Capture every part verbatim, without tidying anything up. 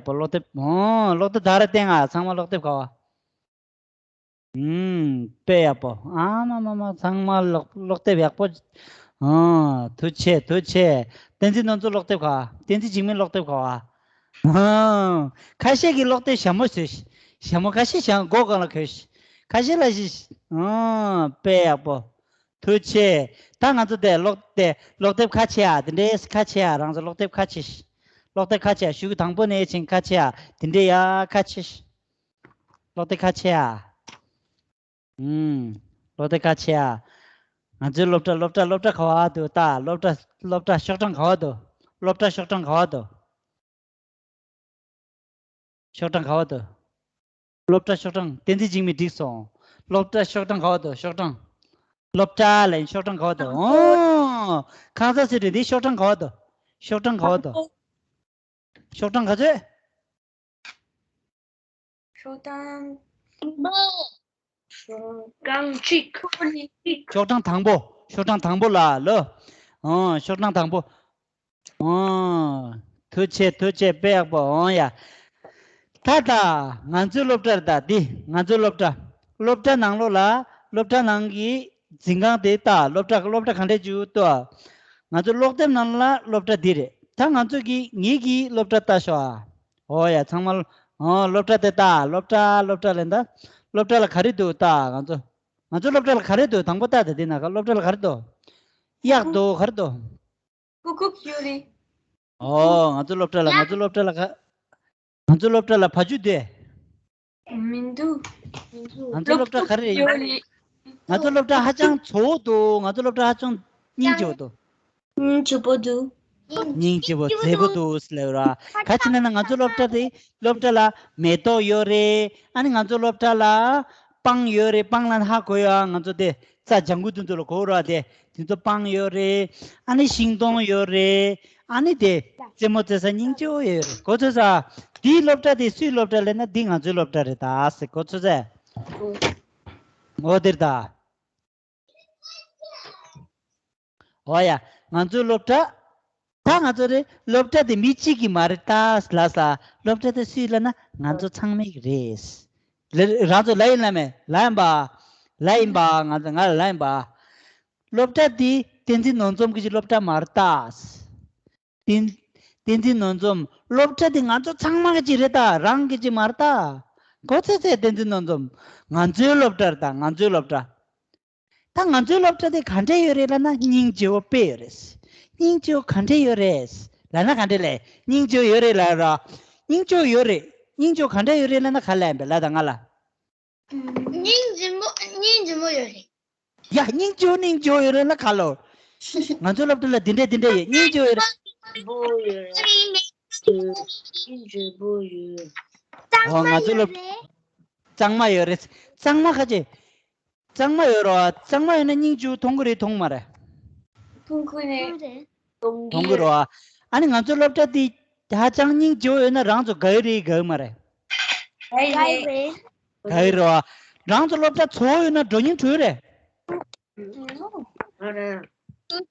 པོ། ཀློག་དེབ། ཨོ། ཀློག་དེབ་དག་རེ་བསྟན་ང་། ཚང་མ་ཀློག་དེབ་ག་བ། ཨུམ། དཔེ་ཡག་པོ། ཨ་མ་མ་མ། ཚང་མ་ཀློག་ཀློག་དེབ་ཡག་པོ། ཨོ། ཐུགས་རྗེ་ཆེ། ཐུགས་རྗེ་ཆེ། བསྟན་འཛིན་ནོར་འཛོམས་ཀློག་དེབ་ག་བ། བསྟན་འཛིན་འཇིགས་མེད་ཀློག་དེབ་ག་བ། ཨོ། ཁ་ཤས་ཀྱིས་ཀློག་དེབ་ཞྭ་མོ་བཟོས་ཤག་ཞྭ་མོ། ཁ་ཤས་ཞྭ་མགོ་སྒང་ལ་གོན་ཤག་ཁ་ཤས་ལ་ཞིག་ཨོ། དཔེ་ཡག་པོ། ཐུགས་རྗེ་ཆེ། ད་ང་ཚོ་དེ་ཀློག་དེ་ཀློག་དེབ་ཁ་ཕྱེ་ཡ། དེ་འདྲས་ཁ་ཕྱེ་ཡ། རང་ཚོ་ཀློག་དེབ་ཁ་ཕྱེ་ཤག་ཀློག་དེབ་ཁ་ཕྱེ་ཡ། གཞུག་གི་དང་པོ་ནས་ཕྱིན་ཁ་ཕྱེ་ཡ། དེ་འདྲས་ཡ་ཁ་ཕྱེ་ཤག་ཀློག་དེབ་ཁ་ཕྱེ་ཡ། ཨུམ། ཀློག་དེབ་ཁ་ཕྱེ་ཡ། ང་ཚོའི་སློབ་གྲྭ་སློབ་གྲྭ་སློབ་གྲྭ་ག་བ་འདུག་ད་སློབ་གྲྭ་སློབ་གྲྭ་ཤོག་གྲངས་ག་བ་འདུག་སློབ་གྲྭ་ཤོག་གྲངས་ག་བ་འདུག་ཤོག་གྲངས་ག་བ་འདུག་སློབ་གྲྭ་ཤོག་གྲངས། བསྟན་འཛིན་འཇིགས་མེད་འགྲིག་སོང་། སློབ་གྲྭ་ཤོག་གྲངས་ག་བ་འདུག་ཤོག་གྲངས། སློབ་གྲྭ་ལབ་ཡིན། ཤོག་གྲངས་ག་བ་འདུག་ཨོ། ཁང་གསར་ཟེར་དུས་འདི་ཤོག་གྲངས་ག་བ་འདུག་ཤོག་གྲངས་ག་བ་འདུག་ཤོག་གྲངས་ག་ཚོད། ཤོག་གྲངས། ཤོག་གྲངས་གཅིག་ཤོག་གྲངས་དང་པོ། ཤོག་གྲངས་དང་པོ་ལ་ལོ། ཨོ། ཤོག་གྲངས་དང་པོ། ཨོ། ཐུགས་རྗེ་ཆེ། ཐུགས་རྗེ་ཆེ། དཔེ་ཡག་པོ། ཨོ་ཡ། ད་ད་ང་ཚོའི་སློབ་གྲྭར། ད་འདི་ང་ཚོའི་སློབ་གྲྭ། སློབ་གྲྭ་ནང་ལོགས་ལ་སློབ་གྲྭ་ནང་གི་འཛིན་ཁང་དེ་ལྟ། སློབ་གྲྭ་སློབ་གྲྭ་ག་འདྲས་ཅིག་འདུག་ང་ཚོ་ཀློག་དེབ་ནང་ལ་སློབ་གྲྭ་འདི་རེད། ད་ང་ཚོ་གི་ངེད་ཀྱི་སློབ་གྲྭ་ལྟ་ཤོག་ཨ། ཨོ་ཡ། ཚང་མ། ཨོ། སློབ་གྲྭ་དེ་ལྟ། སློབ་གྲྭ་སློབ་གྲྭ་ལབ་ན་ད། སློབ་གྲྭ་ལ་ག་རེ་འདུག་ད་ང་ཚོ། ང་ཚོ་སློབ་གྲྭ་ལ་ག་རེ་འདུག་དང་པོ་ལྟ། ད་འདི་ན་ག་སློབ་གྲྭ་ལ་ག་རེ་འདུག་གཡག་འདུག་ག་རེ་འདུག་ཀུ་ཀུ་ཡོད་རེད། ཨོ། ང་ཚོ་སློབ་གྲྭ་ལ། ང་ཚོ་སློབ་གྲྭ་ལ་ག་ང་ཚོ་སློབ་གྲྭ་ལ་བ་ཕྱུགས་འདུག་མི་འདུག་མི་འདུག་ང་ཚོ་སློབ་གྲྭ་ག་རེ་རེད། ཡོད་རེད། ང་ཚོ་སློབ་གྲྭ་ཧ་ཅང་བཙོག་པོ་འདུག་ང་ཚོ་སློབ་གྲྭ་ཧ་ཅང་སྙིང་རྗེ་པོ་འདུག་སྙིང་རྗེ་པོ་འདུག་སྙིང་རྗེ་པོ་མཛེས་པོ་འདུག་ཟེར་ལབ་ར། ག་ཅི་ན་ན་ང་ཚོ་སློབ་གྲྭ་དེ། སློབ་གྲྭ་ལ་མེ་ཏོག་ཡོད་རེད། ཨ་ནི་ང་ཚོ་སློབ་གྲྭ་ལ་སྤང་ཡོད་རེད། སྤང་ལབ་ན་ཧ་གོ་ཡོད་ཨ། ང་ཚོ་དེ་རྩྭ་ལྗང་གུ་དེ་ཚོ་ལ་གོ་ར། དེ་དེ་ཚོ་སྤང་ཡོད་རེད། ཨ་ནི་ཤིང་སྡོང་ཡོད་རེད། ཨ་ནི་དེ་རྩེད་མོ་རྩེ་ས་སྙིང་རྗེ་པོ་ཡོད་རེད། གོ་ཚོད་ས། དེའི་སློབ་གྲྭ་དེ་སུའི་སློབ་གྲྭ་ལབ་ན་འདི་ང་ཚོའི་སློབ་གྲྭ་རེད་ད་ཟེར། གོ་ཚོད་ས། འོ་དེར་ད། འོ་ཡ། ང་ཚོའི་སློབ་གྲྭ། ད་ང་ཚོ་རེད། སློབ་གྲྭ་དེ་མི་གཅིག་གི་མ་རེད་ད་ལ་ས། སློབ་གྲྭ་དེ་སུའི་ལབ་ན་ང་ཚོ་ཚང་མའི་གི་རེད། ལ་རང་ཚོ་ལ་ཡིན་ལ་མེད་ལ་ཡིན་པ། ལ་ཡིན་པ། ང་ཚོ་ང་ལ་ལ་ཡིན་པ། སློབ་གྲྭ་དེ་བསྟན་འཛིན་ནོར་འཛོམས་གི་ཅི་སློབ་གྲྭ་མ་རེད་ད། བསྟན་བསྟན་འཛིན་ནོར་འཛོམས། སློབ་གྲྭ་དེ་ང་ཚོ་ཚང་མ་གི་ཅི་རེད་ད། རང་གི་ཅི་མ་རེད་ད། གོ་ཚོད་ཚོད། བསྟན་འཛིན་ནོར་འཛོམས། ང་ཚོའི་སློབ་གྲྭ་རེད་ད། ང་ཚོའི་སློབ་གྲྭ། ད་ང་ཚོའི་སློབ་གྲྭ་དེ་ག་འདྲས་ཡོད་རེད་ལབ་ན་སྙིང་རྗེ་བོ་དཔེ་ཡོད་རེད། སྙིང་རྗེ་བོ་ག་འདྲས་ཡོད་རེད་ལབ་ན་ག་འདྲས་ལས། སྙིང་རྗེ་བོ་ཡོད་རེད་ལབ་ར། སྙིང་རྗེ་བོ་ཡོད་རེད། སྙིང་རྗེ་བོ་ག་འདྲས་ཡོད་རེད་ལབ་ན་ག་ལབ་ཡིན་པས་ལབ་ད་ང་ལ། སྙིང་རྗེ་མོ་སྙིང་རྗེ་མོ་ཡོད་རེད། ཡ། སྙིང་རྗེ་བོ་སྙིང་རྗེ་བོ་ཡོད་རེད་ལབ་ག་ལོ། ང་ཚོའི་སློབ་གྲྭ་ལ་འདི་འདྲས་འདི་འདྲས་ཡོད། སྙིང་རྗེ་བོ་ཡོད་རེད། རྗེ་བོ་ཡོད་རེད། སྙིང་རྗེ་བོ་ཡོད། ཨོ། ང་ཚོའི་སློབ། གཙང་མ་ཡོད་རེད། གཙང་མ་ག་ཅི། གཙང་མ་ཡོད་རོ། གཙང་མ་ཡོད་ན་སྙིང་རྗེ་བོ་མཐོང་གི་རེད་མཐོང་མ་རེད། མཐོང་གི་རེད། མཐོང་གི་རོ། ཨ་ནི་ང་ཚོའི་སློབ་གྲྭ་འདི་ཧ་ཅང་སྙིང་རྗེ་བོ་ཡོད་ན་རང་ཚོ་དགའ་གི་རེད་དགའ་གི་མ་རེད། དགའ་གི་རེད། དགའ་གི་རེད་བ། རང་ཚོ་སློབ་གྲྭ་བཙོག་པོ་ཡོད་ན་འགྲོ་སྙིང་བྲོ་གི་རེད།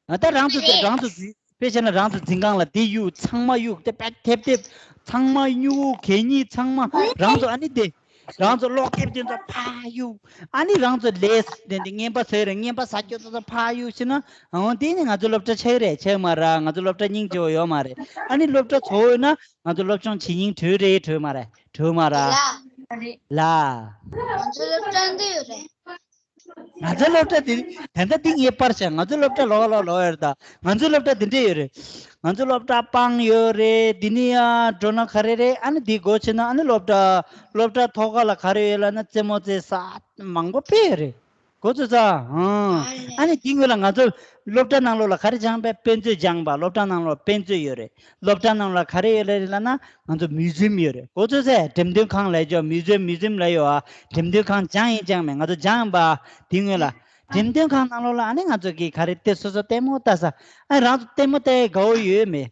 ང་ད་རང་ཚོ་དེ་རང་ཚོ་འཛིན་དཔེ་བྱས་ན་རང་ཚོ་འཛིན་ཁང་ལ་དེ་གཡུག་ཚང་མ་གཡུག་དེ་པད་ཐེབས་ཐེབས་ཚང་མ་གཡུག་གད་སྙིགས་ཚང་མ་རང་ཚོ་ཨ་ནི་དེ་རང་ཚོ་ཀློག་དེབ་དེ་ཚོ་ཕ་གཡུག་ཨ་ནི་རང་ཚོ་ལས་དེ་འདི་རྔན་པ་ཟ་རེད། རྔན་པ་ཟ་རྒྱུ་དེ་ཚོ་ཕ་གཡུག་ཕྱིན་ན་འོ་དེ་ནི་ང་ཚོ་སློབ་གྲྭ་ཆགས་རེད་ཆགས་མ་ར། ང་ཚོ་སློབ་གྲྭ་སྙིང་རྗེ་བོ་ཡོད་མ་རེད། ཨ་ནི་སློབ་གྲྭ་བཙོག་པོ་ཡོད་ན་ང་ཚོ་སློབ་སྦྱོང་བྱེད་སྙིང་བྲོ་རེད་བྲོ་མ་རེད། བྲོ་མ་ར། ལ། ང་ཚོ་སློབ་གྲྭ་འདི་ཡོད་རེད། ང་ཚོའི་སློབ་གྲྭ་དེ་ད་ལྟ་འདི་ངས་པར་བྱས། ང་ཚོའི་སློབ་གྲྭ་ལོགས་ལོགས་ལོགས་ཡོད་རེད་ད། ང་ཚོའི་སློབ་གྲྭ་འདི་འདྲས་ཡོད་རེད། ང་ཚོའི་སློབ་གྲྭ་སྤང་ཡོད་རེད། འདི་ནས་ཡར་འགྲོ་ན་ག་རེ་རེད། ཨ་ནི་འདི་སྒོ་ཕྱེ་ན་ཨ་ནི་སློབ་གྲྭ། སློབ་གྲྭ་ཐོག་ཁ་ལ་ག་རེ་ཡོད་ལབ་ན་རྩེད་མོ་རྩེ་ས་མང་པོ་དཔེ་ཡོད་རེད། གོ་ཚོད་ཚ། ཨང་། ཨ་ནི་འདི་སྔོན་ལ་ང་ཚོ་སློབ་གྲྭ་ནང་ལོགས་ལ་ག་རེ་སྦྱངས་པས། དཔེ་མཛོད་སྦྱངས་པ། སློབ་གྲྭ་ནང་ལོགས་དཔེ་མཛོད་ཡོད་རེད། སློབ་གྲྭ་ནང་ལ་ག་རེ་ཡོད་རེད་ལབ་ན་ང་ཚོ་མིའུ་ཛིམ་ཡོད་རེད། གོ་ཚོད་ཚད། འགྲེམས་སྟོན་ཁང་ལབ་ཆོག་མིའུ་ཛིམ། མིའུ་ཛིམ་ལབ་ཡོད་ཨ། འགྲེམས་སྟོན་ཁང་སྦྱངས་ཡིན་སྦྱངས་མེད་ང་ཚོ་སྦྱངས་པ་དེ་སྔོན་ལ། འགྲེམས་སྟོན་ཁང་ནང་ལོགས་ལ་ཨ་ནི་ང་ཚོ་གི་ག་རེ་དེ་སོ་སོ་ལྟད་མོ་ལྟ་ས་ཨ་རང་ཚོ་ལྟད་མོ་ལྟ་ཡའི་དགའ་བོ་ཡོད་མེད།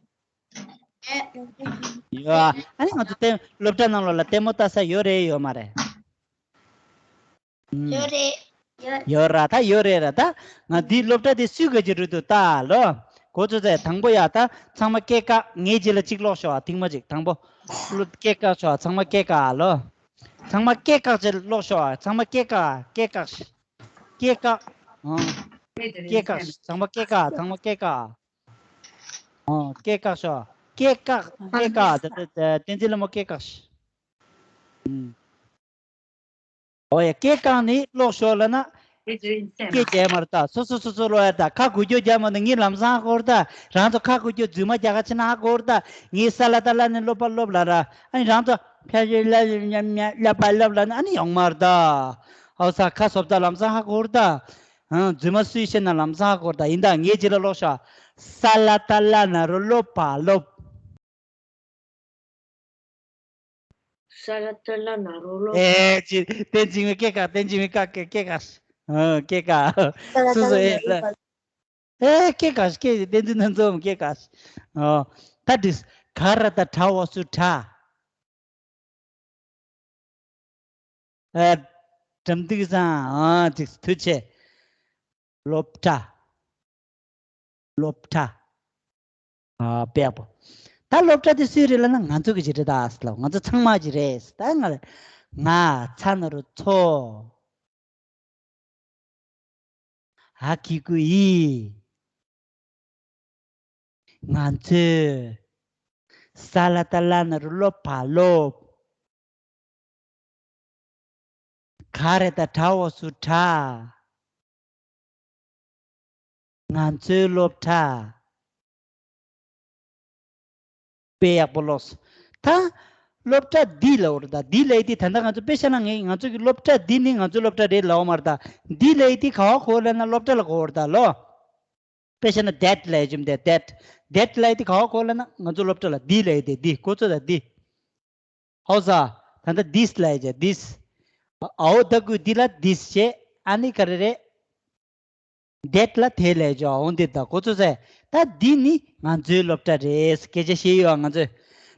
ཡོད་ཨ། ཨ་ནི་ང་ཚོ་ལྟད་སློབ་གྲྭ་ནང་ལོགས་ལ་ལྟད་མོ་ལྟ་ས་ཡོད་རེད་ཡོད་མ་རེད། ཡོད་རེད། ཡོད་ར་ད་ཡོད་རེད་ར་ད། ང་འདི་སློབ་གྲྭ་དེ་སུས་ག་ཅི་རུ་དུ་ལྟ་ལོ། གོ་ཚོད་ཚད་དང་པོ་ཡ་ད་ཚང་མ་སྐད་བཀག་ངའི་རྗེས་ལ་གཅིག་ཀློག་ཤོག་ཨ། ཐེངས་མ་གཅིག་དང་པོ། སྐད་བཀག་ཤོག་ཨ། ཚང་མ་སྐད་བཀག་ཨ་ལོ། ཚང་མ་སྐད་བཀག་ཅིག་ཀློག་ཤོག་ཨ། ཚང་མ་སྐད་བཀག་ཨ། སྐད་བཀག་ཤིག་སྐད་བཀག་ཨང་། སྐད་བཀག་ཤིག་ཚང་མ་སྐད་བཀག་ཨ། ཚང་མ་སྐད་བཀག་ཨ། ཨང་། སྐད་བཀག་ཤོག་ཨ། སྐད་བཀག་སྐད་བཀག་ཨ། ད་ད་ད་བསྟན་འཛིན་ལྷ་མོ་སྐད་བཀག་ཤིག་ཨང་། ཨོ་ཡ། སྐད་བཀག་ནི་ཀློག་ཤོག་ལབ་ན། སྐད་རྒྱག་མ་རེད་ད། སོ་སོ་སོ་སོ་ཀློག་ཡ་ད། ཁ་འགུལ་སྐྱོད་རྒྱག་མ་འདུག་ངས་ལམ་སང་ཧ་གོ་རེད་ད། རང་ཚོ་ཁ་འགུལ་སྐྱོད་རྫུན་མ་རྒྱག་ག་ཕྱིན་ན་ཧ་གོ་རེད་ད། ངས་ས་ལ་ཏ་ལ་ནས་སློབ་པ་སློབ་ལབ་ར། ཨ་ནི་རང་ཚོ་ཕ་ཞེ་ལ་ཉམ་ཉ་ལ་པ་སློབ་ལབ་ན་ཨ་ནི་ཡོང་མ་རེད་ད། ཨོ་ས་ཁ་སོབ་ད་ལམ་སང་ཧ་གོ་རེད་ད། ཨང་། རྫུན་མ་སུས་བཤད་ན་ལམ་སང་ཧ་གོ་རེད་ད། ཡིན་ད་ངའི་རྗེས་ལ་ཀློག་ཤོག་ས་ལ་ཏ་ལ་ན་རོ་སློབ་པ་སློབ། ས་ལ་ཏ་ལ་ན་རོ་ལོ། ཨེ་ཅི། བསྟན་འཛིན་མའི་སྐད་བཀག་བསྟན་འཛིན་མའི་སྐད་བཀག་སྐད་བཀག་ཨ། སྐད་བཀག་སོ་སོ་ཨེ་ལ། ཨེ་སྐད་བཀག་སྐད་བསྟན་འཛིན་སྣ་འཛོམས་སྐད་བཀག་ཨ། ད་འགྲིག་ག་ར་ད་གྲ་བ་སུ་གྲ། ཨ། དགྲ་འདུལ་བཟང་། ཨ་ཅིག་ཐུགས་རྗེ་ཆེ། སློབ་གྲྭ། སློབ་གྲྭ། ཨ་དཔེ་ཡག་པོ། ད་སློབ་གྲྭ་དེ་སུའི་རེད་ལབ་ན་ང་ཚོ་གི་ཅིག་རེད་ད་ཟེར་ལབ། ང་ཚོ་ཚང་མ་གི་རེད་ད། ང་ང་ཚ་ན་རོ་ཚོ། ཨ་གི་གུ་ཨི། ང་ཚོས། ས་ལ་ཏ་ལ་ན་རོ་སློབ་པ་སློབ། ག་ར་ད་གྲ་བ་སུ་གྲ། ང་ཚོའི་སློབ་གྲྭ། དཔེ་ཡག་པོ་ཀློགས། ད་སློབ་གྲྭ་འདི་ལབ་པ་རེད་ད། འདི་ལབ་ཡས་དེ་ད་ལྟ་ང་ཚོ་དཔེ་བཞག་ན་ངས་ང་ཚོ་གི་སློབ་གྲྭ་འདི་ནི་ང་ཚོའི་སློབ་གྲྭ་རེད་ལབ་པ་མ་རེད་ད། འདི་ལབ་ཡས་དེ་ག་པར་གོ་ལབ་ན་སློབ་གྲྭ་ལ་གོ་བ་རེད་ད་ལོ། དཔེ་བཞག་ན་that ལབ་ཡས་ཅིག་མི་འདུག that། that ལབ་ཡས་དེ་ག་པར་གོ་ལབ་ན་ང་ཚོ་སློབ་གྲྭ་ལ། འདི་ལབ་ཡས་དེ་འདི་གོ་ཚོད་ད་འདི། ཧོ་ས། ད་ལྟ་this ལབ་ཡས་ཅིག this། ཨའོ་ད་གུ་འདི་ལ་this བྱས། ཨ་ནི་ག་རེ་རེད། that ལ་དེ་ལས་ཇོ་འོང་དེ་ད་གོ་ཚོད་ཟེར། ད་འདི་ནི་ང་ཚོའི་སློབ་གྲྭ་རེད། སྐད་ཆ་བཤད་ཡོད་ང་ཚོས།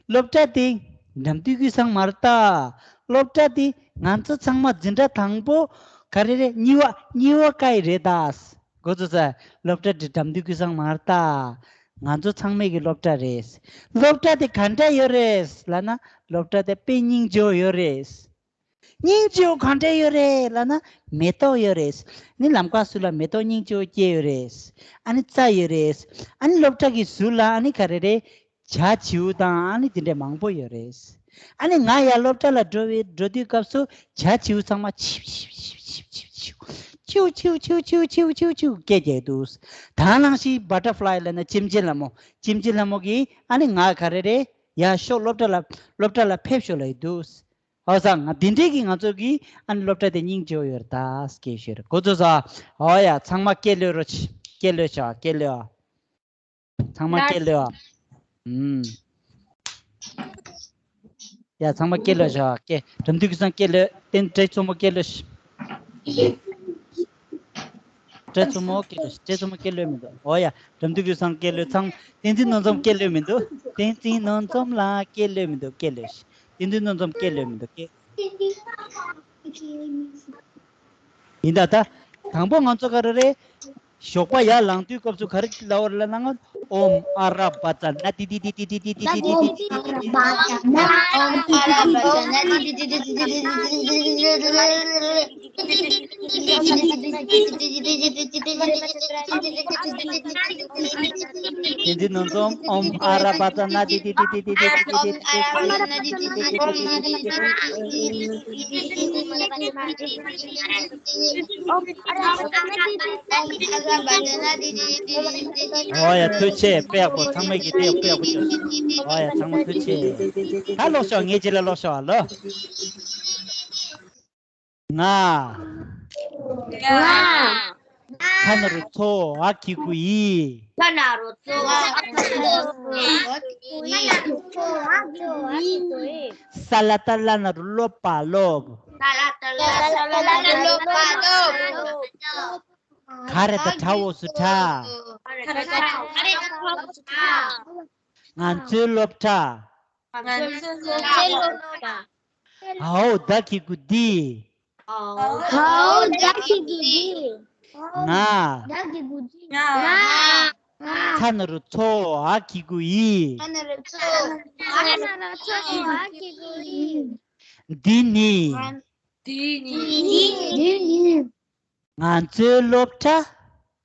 སློབ་གྲྭ་དེ་དགྲ་འདུལ་ཀུན་བཟང་མ་རེད་ད། སློབ་གྲྭ་དེ་ང་ཚོ་ཚང་མ་འཛིན་གྲྭ་དང་པོ་ག་རེ་རེད། གཉིས་པ་གཉིས་པ་ཀ་ཡི་རེད་ད། གོ་ཚོད་ཟེར། སློབ་གྲྭ་དེ་དགྲ་འདུལ་ཀུན་བཟང་མ་རེད་ད། ང་ཚོ་ཚང་མའི་གི་སློབ་གྲྭ་རེད། སློབ་གྲྭ་དེ་ག་འདྲ་ཡོད་རེད་ལབ་ན་སློབ་གྲྭ་དེ་དཔེ་སྙིང་རྗེ་པོ་ཡོད་རེད། སྙིང་རྗེ་པོ་གང་འདྲ་ཡོད་རེད་ལབ་ན་མེ་ཏོག་ཡོད་རེད། ནི་ལམ་ཁ་ཟུར་ལ་མེ་ཏོག་སྙིང་རྗེ་པོ་སྐྱེས་ཡོད་རེད། ཨ་ནི་རྩྭ་ཡོད་རེད། ཨ་ནི་སློབ་གྲྭ་གི་ཟུར་ལ་ཨ་ནི་ག་རེ་རེད། བྱ་བྱིའུ་དང་ཨ་ནི་དེ་འདྲ་མང་པོ་ཡོད་རེད། ཨ་ནི་ང་ཡར་སློབ་གྲྭ་ལ་འགྲོ་བའི་འགྲོ་དུས་སྐབས་སུ་བྱ་བྱིའུ་ཚང་མ་ཆིབ་ཆིབ་ཆིབ་ཆིབ་ཆིབ་ཆིབ་ཆིབ་ཆིབ་ཆིབ་ཆིབ་ཆིབ་ཆིབ་སྐད་རྒྱག་འདུག་ད་ནང་བཞིན་butterfly ལབ་ན་ལྕེམ་ལྕེ་ལྷ་མོ། ལྕེམ་ལྕེ་ལྷ་མོ་གིས་ཨ་ནི་ང་ག་རེ་རེད། ཡར་ཤོག་སློབ་གྲྭ་ལ་སློབ་གྲྭ་ལ་ཕེབས་ཤོག་ལབ་ཀྱི་འདུག་ཨོ་ས་ང་འདི་འདྲས་ཀྱི་ང་ཚོ་གི་ཨ་ནི་སློབ་གྲྭ་དེ་སྙིང་རྗེ་པོ་ཡོད་རེད་ད་སྐད་ཤོད་རེད་གོ་ཚོད་ས། ཨོ་ཡ་ཚང་མ་སྐད་ལོས་རོ་ཆི་སྐད་ལོས་ཆ་སྐད་ལོས་ཨ། ཚང་མ་སྐད་ལོས་ཨ། ཨུམ། ཡ་ཚང་མ་སྐད་ལོས་ཆ་སྐད་དགྲ་འདུལ་ཀུན་བཟང་སྐད་ལོས་བསྟན་བཀྲས་མཚོ་མོ་སྐད་ལོས་ཤི། བཀྲས་མཚོ་མོ་སྐད་ལོས་ཤི། བཀྲས་མཚོ་མོ་སྐད་ལོས་མི་འདུག་ཨོ་ཡ་དགྲ་འདུལ་ཀུན་བཟང་སྐད་ལོས་ཚང་བསྟན་འཛིན་རྣམ་འཛོམས་སྐད་ལོས་མི་འདུག་བསྟན་འཛིན་རྣམ་འཛོམས་ལ་སྐད་ལོས་མི་འདུག་སྐད་ལོས་ཤི། བསྟན་འཛིན་རྣམ་འཛོམས་སྐད་ལོས་མི་འདུག་སྐད། ཡིན་ད་ད། དང་པོ་ང་ཚོ་ག་རེ་རེད། ཞོགས་པ་ཡར་ལངས་དུས་སྐབས་སུ་ག་རེ་ལབ་པ་རེད་ལབ་ན་ང་ཨོམ་ཨ་ར་བ་ཙ་ན་ཏི་ཏི་ཏི། བསྟན་འཛིན་རྣམ་འཛོམས་ཨོམ་ཨ་ར་བ་ཙ་ན་ཏི་ཏི་ཏི། ཨོ་ཡ་ཐུགས་རྗེ་ཆེ་དཔེ་ཡག་པོ་ཚང་མས་ཀྱི་དེ་དཔེ་ཡག་པོ་བྱུང་། ཨོ་ཡ་ཚང་མ་ཐུགས་རྗེ་ཆེ། ད་ལོག་ཤོག་ངའི་རྗེས་ལ་ལོག་ཤོག་ཨ་ལོ། ང་། ང་། ཁ་ན་རོ་མཚོ་འ་གི་གུ་འི། ཁ་ན་རོ་མཚོ་འ་གི་གུ་འི། ས་ལ་ཏ་ལ་ན་རོ་སློབ་པ་སློབ། ས་ལ་ཏ་ལ་ན་རོ་སློབ་པ་སློབ། ག་ར་ཏ་གྲ་འོ་སུ་གྲ། ག་ར་ཏ་གྲ་འོ་སུ་གྲ། ང་ཚོའི་སློབ་གྲྭ། ང་ཚོའི་སློབ་གྲྭ། འའོ་ད་གི་གུ་འི། འའོ་ད་གི་གུ་འི། ང་། ང་། ཚ་ན་རོ་ཚོ། འ་གི་གུ་འི། ཚ་ན་རོ་ཚོ། འ་གི་གུ་འི། འདི་ནི། འདི་ནི། ང་ཚོའི་སློབ་གྲྭ།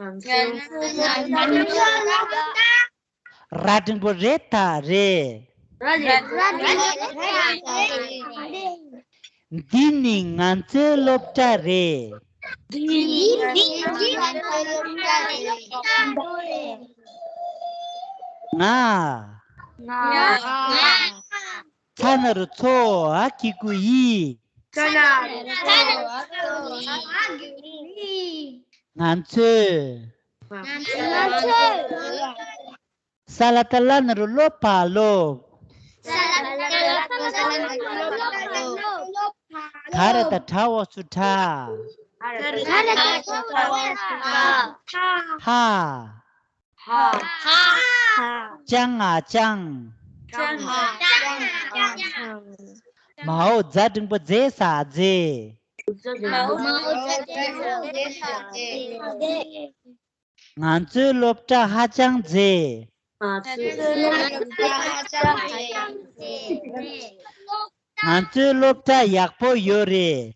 ང་ཚོའི་སློབ་གྲྭ། ར་འགྲེང་བུ་རེ་ད་རེད། ར་འགྲེང་བུ་རེ་ད་རེད། འདི་ནི་ང་ཚོའི་སློབ་གྲྭ་རེད། འདི་ནི་ང་ཚོའི་སློབ་གྲྭ་རེད། ང་། ང་། ཚ་ན་རོ་ཚོ། འ་གི་གུ་འི། ཚ་ན་རོ་ཚོ། འ་གི་གུ་འི། ང་ཚོས། ང་ཚོས། ས་ལ་བཏགས་སླ་ན་རོ་སློ་བ་སློབ། ས་ལ་བཏགས་སླ་ན་རོ་སློ་བ་སློབ། ག་ར་བཏགས་གྲ་འོག་ཚུ་གྲགས། ག་ར་བཏགས་གྲ་འོག་ཚུ་གྲགས། ཧ། ཧ། ཧ། ཅང་ང་ཅང་། ཅང་ང་ཅང་། མའོ་ཛ་འགྲེང་བུ་ཛེ་ས་ཛེ། མའོ་ཛ་འགྲེང་བུ་ཛེ་ས་ཛེ། ང་ཚོའི་སློབ་གྲྭ་ཧ་ཅང་མཛེས། ང་ཚོའི་སློབ་གྲྭ་ཧ་ཅང་མཛེས། ང་ཚོའི་སློབ་གྲྭ་ཡག་པོ་ཡོད་རེད།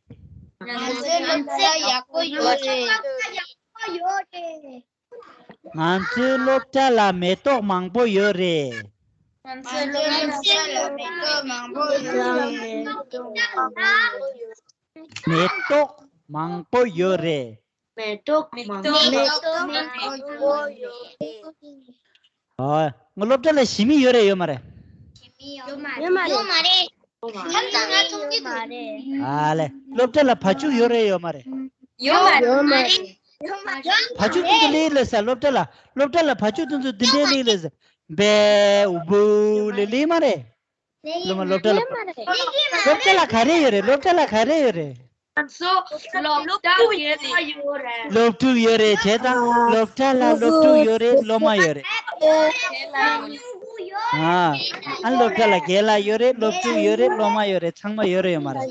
ང་ཚོའི་སློབ་གྲྭ་ཡག་པོ་ཡོད་རེད། ང་ཚོའི་སློབ་གྲྭ་ལ་མེ་ཏོག་མང་པོ་ཡོད་རེད། ང་ཚོའི་སློབ་གྲྭ་ལ་མེ་ཏོག་མང་པོ་ཡོད་རེད། མེ་ཏོག་མང་པོ་ཡོད་རེད། མེ་ཏོག་མང་པོ་ཡོད་རེད། ཨ། ང་སློབ་གྲྭ་ལ་ཞི་མི་ཡོད་རེད་ཡོད་མ་རེད། ཡོད་མ་རེད། ཡོད་མ་རེད། ཨ་ལེ། སློབ་གྲྭ་ལ་བ་ཕྱུགས་ཡོད་རེད་ཡོད་མ་རེད། ཡོད་མ་རེད། བ་ཕྱུགས་ཏུ་ལི་ལི་ས་སློབ་གྲྭ་ལ། སློབ་གྲྭ་ལ་བ་ཕྱུགས་དུ་ཚོ་འདི་འདྲའི་ལི་ལི་ས། བེ་འུ་བུ་ལི་ལི་མ་རེད། སློབ་མ་སློབ་གྲྭ་ལ། སློབ་གྲྭ་ལ་ག་རེ་ཡོད་རེད། སློབ་གྲྭ་ལ་ག་རེ་ཡོད་རེད། ང་ཚོ་སློབ་ཕྲུག་ཡོད་རེད། སློབ་ཕྲུག་ཡོད་རེད། བྱས་ཙང་སློབ་གྲྭ་ལ་སློབ་ཕྲུག་ཡོད་རེད། སློབ་མ་ཡོད་རེད། ཨ། ཨ། སློབ་གྲྭ་ལ་རྒན་ལགས་ཡོད་རེད། སློབ་ཕྲུག་ཡོད་རེད། སློབ་མ་ཡོད་རེད། ཚང་མ་ཡོད་རེད་ཡོད་མ་རེད།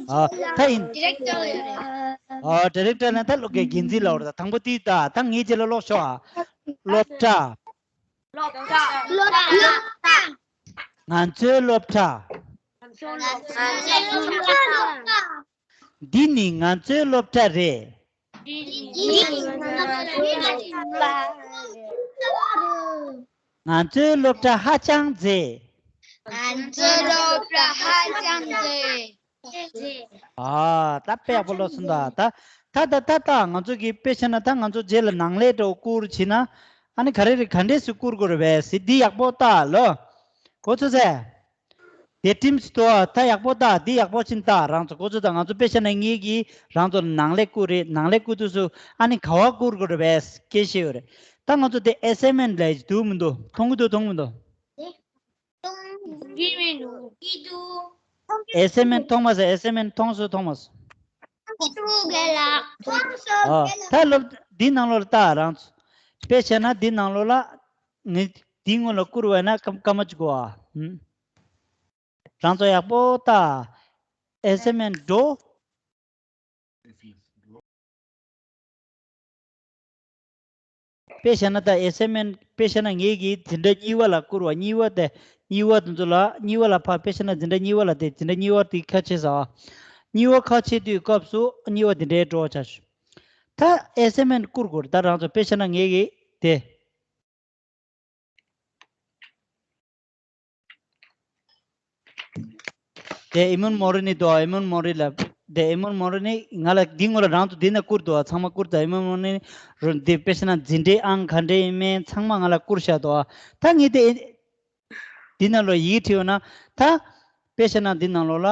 ཨ། ད་ཡིན། ཨ། ཌི་རེག་ཊར་ལ་ཡོད་རེད། ཨ། ཌི་རེག་ཊར་ལ་ད་སློབ་དགེ་འཛིན་ལ་ཡོད་རེད། ད་དང་པོ་དེ་ད་ད་ངའི་རྗེས་ལ་ཀློག་ཤོག་ཨ། སློབ་གྲྭ། སློབ་གྲྭ། སློབ་གྲྭ། ང་ཚོའི་སློབ་གྲྭ། ང་ཚོའི་སློབ་གྲྭ། འདི་ནི་ང་ཚོའི་སློབ་གྲྭ་རེད། འདི་ནི་ང་ཚོའི་སློབ་གྲྭ་རེད། ང་ཚོའི་སློབ་གྲྭ་ཧ་ཅང་མཛེས། ང་ཚོའི་སློབ་གྲྭ་ཧ་ཅང་མཛེས། ཨ། ད་དཔེ་ཡག་པོ་ལོ་སོང་ད། ད་ད་ད་ད་ད་ང་ཚོ་གི་དཔེ་བྱས་ན་ད་ང་ཚོ་རྗེས་ལ་ནང་ལས་འགྲོ་བསྐུར་བྱས་ན། ཨ་ནི་ག་རེ་རེད། ག་འདྲས་སུ་བསྐུར་དགོས་རེད་པས་ཟེར། འདི་ཡག་པོ་ལྟ་ལོ། གོ་ཚོད་ཟེ། དེ་ཊིམ་སི་དོ་ད་ཡག་པོ་ལྟ། འདི་ཡག་པོ་ཕྱིན་ལྟ། རང་ཚོ་གོ་ཚོད་ད། ང་ཚོ་དཔེ་བྱས་ན་ངེད་ཀྱིས་རང་ཚོ་ནང་ལས་བསྐུར་རེད། ནང་ལས་བསྐུར་དུས་སུ་ཨ་ནི་ག་བ་བསྐུར་དགོས་རེད་པས་སྐད་ཆ་ཡོད་རེད། ད་ང་ཚོ་དེ་ཨེ་སའིན་མེན་ཊི་ལབ་ཀྱི་འདུག་མི་འདུག་མཐོང་གི་འདུག་མཐོང་གི་མི་འདུག་ཨེ་སའིན་མེན་ཊི་མཐོང་མ་སོང་། ཨེ་སའིན་མེན་ཊི་མཐོང་སོང་། མཐོང་སོང་མཐོང་མ་སོང་། ཨ། ད་སློབ་འདི་ནང་ལོགས་ལ་ལྟ་རང་ཚོ། དཔེ་བྱས་ན་འདི་ནང་ལོགས་ལ་ངས་འདི་སྔོན་ལ་བསྐུར་བ་ན་སྐར་སྐར་མ་གཅིག་གོ་ཨ། ཧུམ། རང་ཚོ་ཡག་པོ་ལྟ། ཨེ་སའིན་མེན་ཊི་འགྲོ། དཔེ་བྱས་ན་ད་ཨེ་སའིན་མེན་ཊི་དཔེ་བྱས་ན་ངེད་ཀྱིས་འཛིན་གྲྭ་གཉིས་པ་ལ་བསྐུར་བ། གཉིས་པ་དེ་གཉིས་པ་དེ་ཚོ་ལ་གཉིས་པ་ལ་ཕར་དཔེ་བྱས་ན་འཛིན་གྲྭ་གཉིས་པ་ལ་དེ་འཛིན་གྲྭ་གཉིས་པ་དེ་ཁ་ཕྱེ་ས། གཉིས་པ་ཁ་ཕྱེ་དུས་སྐབས་སུ་གཉིས་པ་དེ་འདྲའི་འགྲོ་བ་ཆགས་ཤག་ད་ཨེ་སའིན་མེན་ཊི་བསྐུར་དགོས་རེད། ད་རང་ཚོ་དཔེ་བྱས་ན་ངེད་ཀྱིས་དེ། དེ་ཨེ་མོན་མོ་རི་ནི་དོ། ཨེ་མོན་མོ་རི་ལ། དེ་ཨེ་མོན་མོ་རི་ནི་ང་ལ་འདི་སྔོན་ལ་རང་ཚོ་འདི་ན་བསྐུར་དོ། ཚང་མ་བསྐུར་དོ། ཨེ་མོན་མོ་རི་ནི་རུ་འདི་དཔེ་བྱས་ན་འཛིན་གྲྭའི་ཨང་ག་འདྲ་ཡིན་མིན་ཚང་མ་ང་ལ་བསྐུར་བཞག་དོ། ད་ངས་དེ་འདི་ནང་ལོགས་ཡིག་བྲིས་ཡོད་ན། ད་དཔེ་བྱས་ན་འདི་ནང་ལོགས་ལ།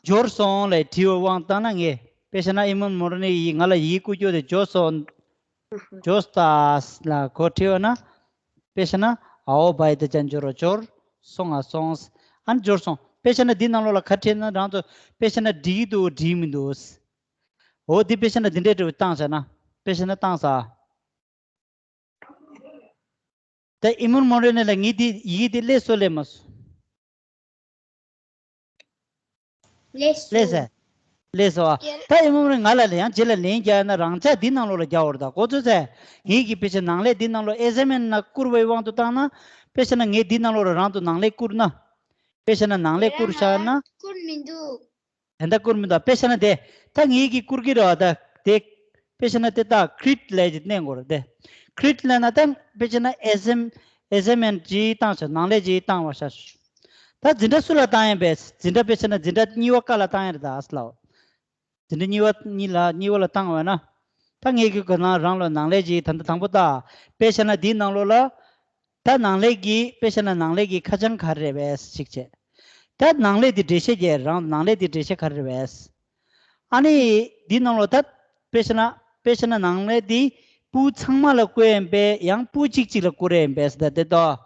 འབྱོར་སོང་ལབ་དྲི་བའི་དབང་བཏང་ན་ངས། དཔེ་བྱས་ན་ཨེ་མོན་མོ་རི་ནི་ཡིས་ང་ལ་ཡིག་བསྐུར་རྒྱུ་དེ་འབྱོར་སོང་། འབྱོར་སྟ་ལ་གོ་བྲིས་པ་ན། དཔེ་བྱས་ན་ཨའོ་བའི་ད་ཅན་འབྱོར་རོ་འབྱོར་སོང་ང་སོང་། ཨ་ནི་འབྱོར་སོང་། དཔེ་བྱས་ན་འདི་ནང་ལོགས་ལ་ག་བྲིས་ན་རང་ཚོ་དཔེ་བྱས་ན་འགྲིག་གི་འདུག་འགྲིག་མི་འདུག་འོ་འདི་དཔེ་བྱས་ན་འདི་འདྲའི་འབྲས་བུ་བཏང་བྱས་ན། དཔེ་བྱས་ན་བཏང་ས། ད་ཨེ་མོན་མོ་རི་ནི་ལ་ངས་འདི་ཡིག་འདི་སླེབས་སོང་སླེབས་མ་སོང་། ལེ་ལེ་ཟེར། ལས་སོ། ད་ཨེ་མོ་རེ་ང་ལ་ལས་ཡང་རྗེས་ལ་ལན་རྒྱག་ན་རང་ཅག་འདི་ནང་ལོགས་ལ་རྒྱག་འོར་ད་གོ་ཚོད་ཚེ། ངེད་ཀྱི་དཔེ་ཆ་ནང་ལས་འདི་ནང་ལོགས་ཨེ་སེ་མེན་ན་བསྐུར་བའི་དབང་དུ་བཏང་ན། དཔེ་ཆ་ན་ངས་འདི་ནང་ལོགས་ལ་རང་དུ་ནང་ལས་བསྐུར་ན། དཔེ་ཆ་ན་ནང་ལས་བསྐུར་བཞག་ན། བསྐུར་མི་འདུག་དེ་འདྲ་བསྐུར་མི་འདུག་དཔེ་ཆ་ན་དེ། ད་ངེད་ཀྱིས་བསྐུར་གི་རེད་བ་ད། དེ། དཔེ་ཆ་ན་དེ་ད་ཁྲིད་ལས་ཀྱི་གནས་སྐོར་དེ། ཁྲིད་ལས་ན་ད་དཔེ་ཆ་ན་ཨེ་སེ་མེན་ཨེ་སེ་མེན་ཇི་བཏང་ཤག་ནང་ལས་ཇི་བཏང་བ་ཤག་ད་འཛིན་གྲྭ་སུ་ལ་བཏང་ཡིན་པས་འཛིན་གྲྭ་དཔེ་ཆ་ན་འཛིན་གྲྭ་གཉིས་པ་ཀ་ལ་བཏང་ཡིན་རེད་ད་ཨ་སི་ལའོ། འཛིན་གྲྭ་གཉིས་པ་གཉིས་ལ་གཉིས་པ་ལ་བཏང་བས་ན། ད་ངེད་ཀྱི་གོ་ནང་རང་ལོ་ནང་ལས་ཀྱི་ད་ལྟ་དང་པོ་ད། དཔེ་བཤད་ན་འདིའི་ནང་ལོགས་ལ། ད་ནང་ལས་ཀྱི་དཔེ་བཤད་ན་ནང་ལས་ཀྱི་ཁ་བྱང་ག་རེ་རེད་པས་ཞིག་བྱས། ད་ནང་ལས་འདི་འགྲེལ་བཤད་རྒྱག་རང་ནང་ལས་འདི་འགྲེལ་བཤད་ག་རེ་རེད་པས། ཨ་ནི། འདིའི་ནང་ལོགས་ད། དཔེ་བཤད་ན་དཔེ་བཤད་ན་ནང་ལས་འདི། སྤུ་ཚང་མ་ལ་བཀོད་ཡིན་པས་ཡང་སྤུ་གཅིག་གཅིག་ལ་བཀོད་རེད་ཡིན་པས་ཟེར་ད་དེ་ད།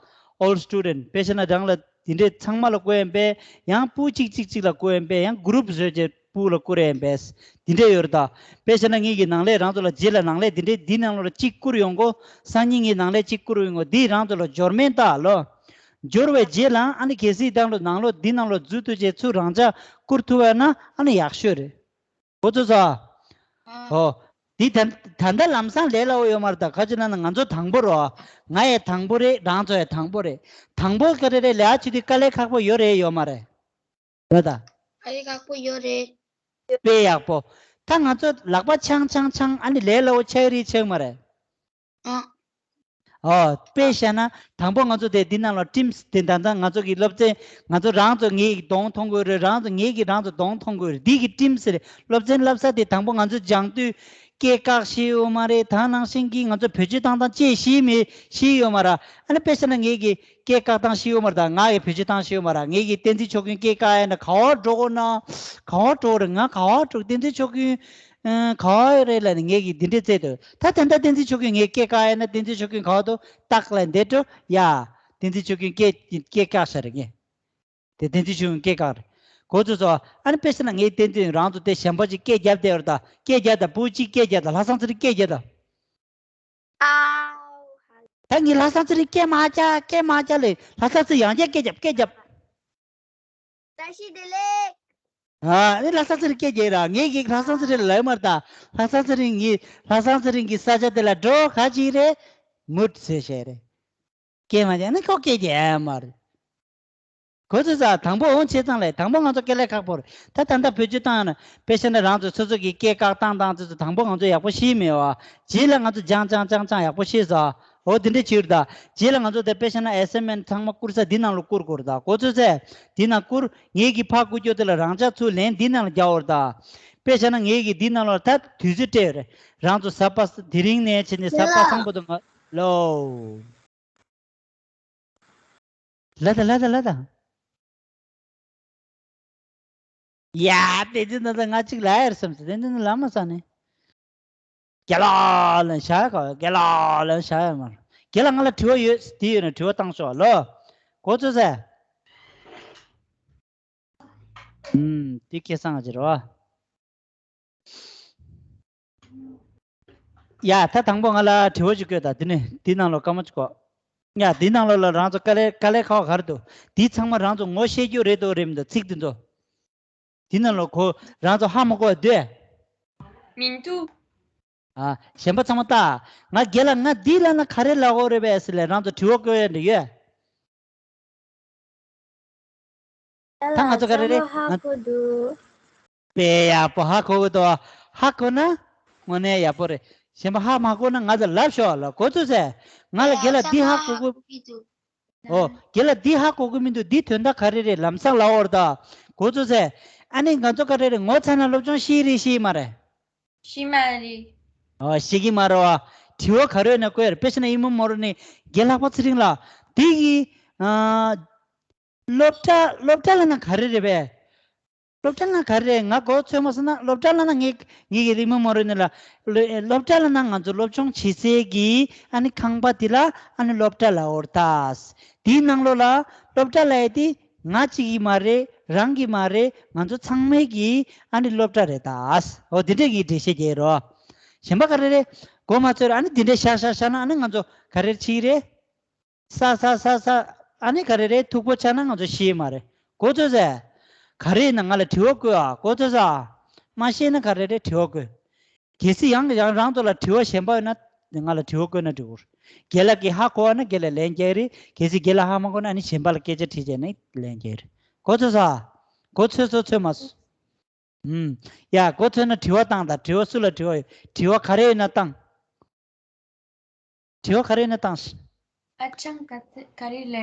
All student དཔེ་བཤད་ན་རང་ལ་འདི་འདྲའི་ཚང་མ་ལ་བཀོད་ཡིན་པས་ཡང་སྤུ་གཅིག་གཅིག་གཅིག་ལ་བཀོད་ཡིན་པས་ཡང་གུ་རུབ་བཟོས་བྱས་སྤུ་ལ་བཀོད་རེད་ཡིན་པས། འདི་འདྲས་ཡོད་རེད་ད། དཔེ་བཤད་ན་ངེད་ཀྱི་ནང་ལས་རང་ཚོ་ལ་རྗེས་ལ་ནང་ལས་འདི་འདྲས་འདི་ནང་ལོགས་ལ་གཅིག་བསྐུར་ཡོང་གོ་སང་ཉིན་ངའི་ནང་ལས་གཅིག་བསྐུར་ཡོང་གོ་འདི་རང་ཚོ་ལ་འབྱོར་མེད་ད་ལོ། འབྱོར་བའི་རྗེས་ལའང་ཨ་ནི་གལ་སྲིད་དང་ལོ་ནང་ལོགས་འདི་ནང་ལོགས་འཛུལ་ཐུབ་བྱས་ཚུར་རང་ཅག་བསྐུར་ཐུབ་པ་ན་ཨ་ནི་ཡག་ཤོས་རེད། གོ་ཚོད་ཚོ། ཨོ། འདི་ད་ད་ལྟ་ལམ་སང་ལས་སླ་བོ་ཡོད་མ་རེད་ད་ཁ་ཅིག་ན་ན་ང་ཚོ་དང་པོ་རོ། ང་ཡང་དང་པོ་རེད་རང་ཚོ་ཡང་དང་པོ་རེད། དང་པོ་ག་རེ་རེད་ལས་ཨ་ཆུ་དུས་དཀའ་ལས་ཁག་པོ་ཡོད་རེད་ཡོད་མ་རེད། རེད་ད། དཀའ་ལས་ཁག་པོ་ཡོད་རེད། དཔེ་ཡག་པོ། ད་ང་ཚོ་ལག་པ་འཆང་འཆང་འཆང་ཨ་ནི་ལས་སླ་བོ་ཆགས་རེད་ཆགས་མ་རེད། ཨ། ཨོ། དཔེ་བཤད་ན་དང་པོ་ང་ཚོ་དེ་འདི་ནང་ལ་ཊིམ་སི་དེ་ད་ལྟ་ང་ཚོ་གི་སློབ་ཚན་ང་ཚོ་རང་ཚོ་ངེད་ཀྱི་གདོང་མཐོང་དགོས་རེད་རང་ཚོ་ངེད་ཀྱི་རང་ཚོ་གདོང་མཐོང་དགོས་རེད་འདི་གི་ཊིམ་སི་རེད་སློབ་ཚན་བསླབ་ས་དེ་དང་པོ་ང་ཚོ་སྦྱང་དུས་སྐད་བཀག་ཤེས་ཡོད་མ་རེད་ད་ནང་བཞིན་གྱི་ང་ཚོ་བེད་སྤྱོད་བཏང་སྟངས་ཅེས་ཤེས་མེད་ཤེས་ཡོད་མ་རེད་ཨ་ནི་དཔེ་བཤད་ན་ངེད་ཀྱི་སྐད་བཀག་སྟངས་ཤེས་ཡོད་མ་རེད་ད་ང་གི་བེད་སྤྱོད་བཏང་ཤེས་ཡོད་མ་རེད་ངེད་ཀྱི་བསྟན་འཛིན་ཆོས་ཀུན་སྐད་བཀག་ཡ་ན་ག་བ་འགྲོ་དགོས་ན་ག་བ་འགྲོ་དགོས་རེད་ང་ག་བ་འགྲོ་བསྟན་འཛིན་ཆོས་ཀུན། ཨ། ག་བ་རེད་ལབ་ནས་ངེད་ཀྱིས་འདི་འདྲས་བཙལ་འདུག་ད་དེ་འདྲ་བསྟན་འཛིན་ཆོས་ཀུན་ངས་སྐད་བཀག་ཡ་ན་བསྟན་འཛིན་ཆོས་ཀུན་ག་བ་འདུག་ཏག་ལབ་འདི་འགྲོ་ཡ། བསྟན་འཛིན་ཆོས་ཀུན་སྐད་སྐད་བཀག་ཤག་རེད་ངས། དེ་བསྟན་འཛིན་ཆོས་ཀུན་སྐད་བཀག་རེད། གོ་ཚོད་ཚོ་ཨ་ནི་དཔེ་བཤད་ན་ངས་བསྟན་འཛིན་རང་ཚོ་དེ་གཞན་པ་ཅིག་སྐད་རྒྱབ་བསྡད་ཡོད་རེད་ད་སྐད་རྒྱབ་ད་བུ་གཅིག་སྐད་རྒྱབ་ད་ལྷ་བཟང་ཚེ་རིང་སྐད་རྒྱབ་ད། ད་ངས་ལྷ་བཟང་ཚེ་རིང་སྐད་མ་རྒྱབ་སྐད་མ་རྒྱབ་ལས་ལྷ་བཟང་ཚེ་རིང་ཡང་བསྐྱར་སྐད་རྒྱབ་སྐད་རྒྱབ། བཀྲ་ཤིས་བདེ་ལེགས། ཨ་ནི་ལྷ་བཟང་ཚེ་རིང་སྐད་རྒྱག་ར་ངས་ཀྱིས་ལྷ་བཟང་ཚེ་རིང་ལ་ལབ་མ་རེད་ད། ལྷ་བཟང་ཚེ་རིང་ངས་ལྷ་བཟང་ཚེ་རིང་གི་ས་ཆ་དེ་ལ་འགྲོ་ག་ཅིག་རེད། མུད་ཟེར་བཤད་རེད། སྐད་མ་རྒྱག་ན་ཁོ་སྐད་རྒྱག་ཡ་མ་རེད། གོ་ཚོད་ཚ་དང་པོ་འོང་བྱས་ཙང་ལས་དང་པོ་ང་ཚོ་དཀའ་ལས་ཁག་པོ་རེད་ད་ད་ལྟ་བེད་སྤྱོད་བཏང་ཡ་ན་དཔེ་བཤད་ན་རང་ཚོ་སོ་སོ་གི་སྐད་བཀག་བཏང་བཏང་ཚོད་ཚོད་དང་པོ་ང་ཚོ་ཡག་པོ་ཤེས་མེད་བ། རྗེས་ལ་ང་ཚོ་སྦྱང་སྦྱང་སྦྱང་སྦྱང་ཡག་པོ་ཤེས་ས། འོ་དེ་འདྲ་བྱེད་རེད་ད། རྗེས་ལ་ང་ཚོ་དེ་དཔེ་བཤད་ན་ཨེ་སེ་མེན་ཚང་མ་བསྐུར་ས་འདི་ནང་ལ་བསྐུར་དགོས་རེད་ད་གོ་ཚོད་ཚེ། འདི་ནང་བསྐུར་ངེད་ཀྱི་ཕ་བསྐུར་རྒྱུ་དེ་ལ་རང་ཅག་ཚུར་ལན་འདི་ནང་ལ་རྒྱག་འོ་རེད་ད། དཔེ་བཤད་ན་ངེད་ཀྱིས་འདི་ནང་ལ་ད་དུས་ཚོད་སྤྲད་ཡོད་རེད། རང་ཚོ་གཟའ་པ་དེ་རིང་ནས་བྱས་ནས་གཟའ་པ་སངས་པ་དུ་ང་ལོ། ལ་ད་ལ་ད་ལ་ད། ཡ་དེ་ཚོ་ན་ད་ང་གཅིག་ལ་ཡར་བསམ་སོང་དེ་ཚོ་ན་ལ་མ་ས་ནས། རྒན་ལགས་ལ་ཤ་ག་རྒན་ལགས་ལ་ཤ་ཡ་མ། རྒན་ལགས་ང་ལ་དྲི་བ་ཡོད་དེ་ཡོད་ན་དྲི་བ་བཏང་ཤོག་ལོ། གོ་ཚོད་ཟེ། ཨུམ་དེ་ཁེ་སང་ང་ཅི་རོ། ཡ་ད་དང་པོ་ང་ལ་དྲི་བ་ཅིག་བཀོད་ད་དེ་ནས་དེ་ནང་ལོགས་སྐར་མ་ཅིག་གོ། ཡ་དེ་ནང་ལོགས་ལ་རང་ཚོ་དཀའ་ལས་དཀའ་ལས་ཁག་ག་རེ་འདུག་དེ་ཚང་མ་རང་ཚོ་ངོ་ཤེས་རྒྱུ་རེད་འདུག་རེད་མི་འདུག་ཚིག་དེ་ཚོ། དེ་ནང་ལོགས་ཁོ་རང་ཚོ་ཧ་མ་གོ་བ་འདུག་མི་འདུག་ཨ་གཞན་པ་ཚང་མ་ལྟ། ང་རྒན་ལགས་ང་འདི་ལབ་ན་ག་རེ་ལབ་དགོས་རེད་པས་ཟེར་ལས་རང་ཚོ་དྲི་བ་བཀོད་ཡ་འདྲ་ཡོད། ད་ང་ཚོ་ག་རེ་རེད། ཧ་གོ་འདུག་དཔེ་ཡག་པོ་ཧ་གོ་གི་འདུག་ཧ་གོ་ན་དངོས་གནས་ཡག་པོ་རེད། གཞན་པ་ཧ་མ་གོ་ན་ང་ཚོ་ལབ་ཤོག་ལ་གོ་ཚོད་ཟེ། ང་ལ་རྒན་ལགས་འདི་ཧ་གོ་གི་འདུག་ཨོ། རྒན་ལགས་འདི་ཧ་གོ་གི་མི་འདུག་འདི་དོན་དག་ག་རེ་རེད་ལམ་སང་ལབ་འོར་ད། གོ་ཚོད་ཟེ། ཨ་ནི་ང་ཚོ་ག་རེ་རེད་ངོ་ཚ་ན་སློབ་སྦྱོང་ཤེས་རེད་ཤེས་མ་རེད། ཤེས་མ་རེད། ཨོ་ཤེས་ཀྱི་མ་རེད་བ། དྲི་བ་ག་རེ་ཡོད་ན་བཀོད་ཡར་དཔེ་ཆ་ན་ཨི་མོ་མོ་རོ་ནི་རྒན་ལྷག་པ་ཚེ་རིང་ལགས་འདི་གི། ཨ། སློབ་གྲྭ་སློབ་གྲྭ་ལ་ན་ག་རེ་རེད་པས། སློབ་གྲྭ་ལ་ན་ག་རེ་རེད་ང་གོ་ཚོད་མ་སོང་ན་སློབ་གྲྭ་ལ་ན་ངེད་ངེད་ཀྱི་རི་མོ་མ་རོ་ནི་ལ། སློ་སློབ་གྲྭ་ལ་ན་ང་ཚོ་སློབ་སྦྱོང་བྱེད་སའི་གི་ཨ་ནི་ཁང་པ་དེ་ལ་ཨ་ནི་སློབ་གྲྭ་ལ་འོར་ད། དེའི་ནང་ལོགས་ལ་སློབ་གྲྭ་ལ་ཡ་དེ་ང་གཅིག་གི་མ་རེད་རང་གི་མ་རེད་ང་ཚོ་ཚང་མའི་གི་ཨ་ནི་སློབ་གྲྭ་རེད་ད། འོ་དེ་འདྲས་ཀྱི་འགྲེལ་བཤད་རྒྱག་རོགས། གཞན་པ་ག་རེ་རེད། གོ་མ་ཚོད་ཨ་ནི་དེ་འདྲས་ཤག་ཤག་ཤག་ན་ཨ་ནི་ང་ཚོ་ག་རེ་བྱེད་ཀྱི་རེད། ས་ས་ས་ས། ཨ་ནི་ག་རེ་རེད་ཐུག་པོ་ཆགས་ན་ང་ཚོ་ཤེས་མ་རེད། གོ་ཚོད་ཟེ། ག་རེ་ཡིན་ན་ང་ལ་དྲི་བ་བཀོད་ཨ་གོ་ཚོད་ཟ། མ་ཤེས་ན་ག་རེ་རེད། དྲི་བ་བཀོད། གལ་སྲིད་ཡང་ཡང་རང་ཚོ་ལ་དྲི་བ་གཞན་པ་ཡོད་ན་ང་ལ་དྲི་བ་བཀོད་ན་འགྲིག་གི་རེད། རྒན་ལགས་ཀྱིས་ཧ་གོ་བ་ན་རྒན་ལགས་ལན་རྒྱག་གི་རེད། གལ་སྲིད་རྒན་ལགས་ཧ་མ་གོ་ན་ཨ་ནི་གཞན་པ་ལ་སྐད་ཆ་དྲིས་བྱས་ནས་ལན་རྒྱག་གི་རེད། གོ་ཚོད་སོང་། གོ་ཚོད་སོང་། ཚོད་མ་སོང་། ཨུམ། ཡ། གོ་ཚོད་ན་དྲི་བ་བཏང་དང་། དྲི་བ་སུ་ལ་དྲི་བ་ཡོད། དྲི་བ་ག་རེ་ཡོད་ན་བཏང་། དྲི་བ་ག་རེ་ཡོད་ན་བཏང་། ཧ་ཅང་ག་ཚོད་ག་རེ་ལབ།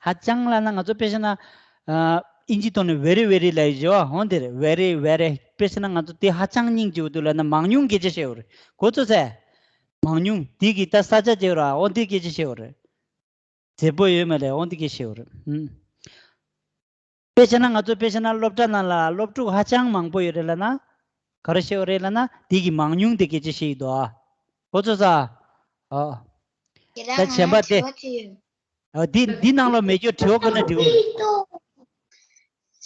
ཧ་ཅང་ལབ་ན་ང་ཚོ་དཔེ་བཞག་ན། ཨ། ཨིན་ཇི་ཐོག་ནས་very very ལབ་ཡོད་པ། འོ་འདི་རེད། very very དཔེ་བཞག་ན་ང་ཚོ་དེ་ཧ་ཅང་སྙིང་རྗེ་པོ་འདུག་ལབ་ན་མང་ཉུང་སྐད་ཆ་བཤད་པ་རེད། གོ་ཚོད་སོང་། མང་ཉུང་དེ་གི་ད་ས་ཆ་བྱས་པ་རེད། འོ་འདི་སྐད་ཆ་བཤད་པ་རེད། མཛེས་པོ་ཡོད་མ་རེད། འོ་འདི་སྐད་ཆ་བཤད་པ་རེད། ཨུམ། དཔེ་བྱས་ན་ང་ཚོ་དཔེ་བྱས་ན་སློབ་གྲྭ་ནང་ལ་སློབ་ཕྲུག་ཧ་ཅང་མང་པོ་ཡོད་རེད་ལབ་ན། ག་རེ་བཤད་པ་རེད་ལབ་ན་དེ་གི་མང་ཉུང་དེ་སྐད་ཆ་བཤད་ཀྱི་འདུག་ཨ། གོ་ཚོད་སོང་། ཨ། ད་གཞན་པ་དེ། ཨ། འདི་འདི་ནང་ལ་མེད་རྒྱུ་དྲི་བ་བཀོད་ན་འགྲིག་གི་རེད།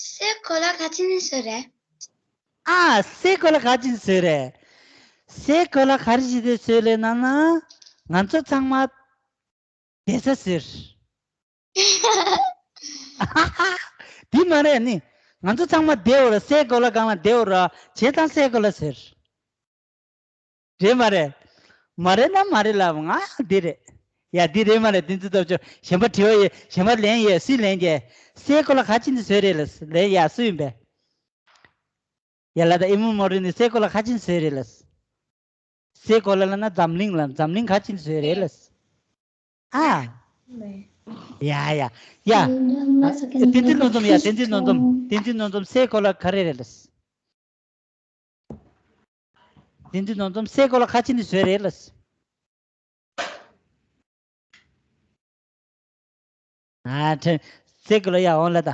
སའི་གོ་ལ་ག་ཅི་ནས་བཟོས་རེད། ཨ། སའི་གོ་ལ་ག་ཅི་ནས་བཟོས་རེད། སའི་གོ་ལ་ག་རེ་བྱས་ཏེ་བཟོས་རེད་ལབ་ན། ང་ཚོ་ཚང་མ་བསྡད་ས་ཟེར། འདི་མ་རེད་ནི། ང་ཚོ་ཚང་མ་བསྡད་ཡོད་རེད། སའི་གོ་ལ་སྒང་ལ་བསྡད་ཡོད་རེད། བྱས་ཙང་སའི་གོ་ལ་ཟེར། རེད་མ་རེད། མ་རེད་ན་མ་རེད་ལབ། ང་འདི་རེད། ཡ། འདི་རེད་མ་རེད། བསྟན་འཛིན་སྟོབས་ཆེན། གཞན་པ་དྲི་བ་ཡོད། གཞན་པ་ལན་ཡོད། སུས་ལན་རྒྱག། སའི་གོ་ལ་ག་ཅི་ནས་བཟོས་རེད་ལབ། ལན་ཡ། སུ་ཡིན་པས། ཡ་ལ། ད་ཨེ་མོ་མོ་རི་ནི་སའི་གོ་ལ་ག་ཅི་ནས་བཟོས་རེད་ལབ། སའི་གོ་ལ་ལབ་ན་འཛམ་གླིང་ལ། འཛམ་གླིང་ག་ཅི་ནས་བཟོས་རེད་ལབ། ཨ། ཡ་ཡ་ཡ། བསྟན་འཛིན་སྣོ་འཛོམས། ཡ། བསྟན་འཛིན་སྣོ་འཛོམས། བསྟན་འཛིན་སྣོ་འཛོམས་སའི་གོ་ལ་ག་རེ་རེད་ལབ། བསྟན་འཛིན་སྣོ་འཛོམས་སའི་གོ་ལ་ག་ཅི་ནས་བཟོས་རེད་ལབ། ཨ། ཁྲེ། སའི་གོ་ལ། ཡ། འོང་ལ་ད།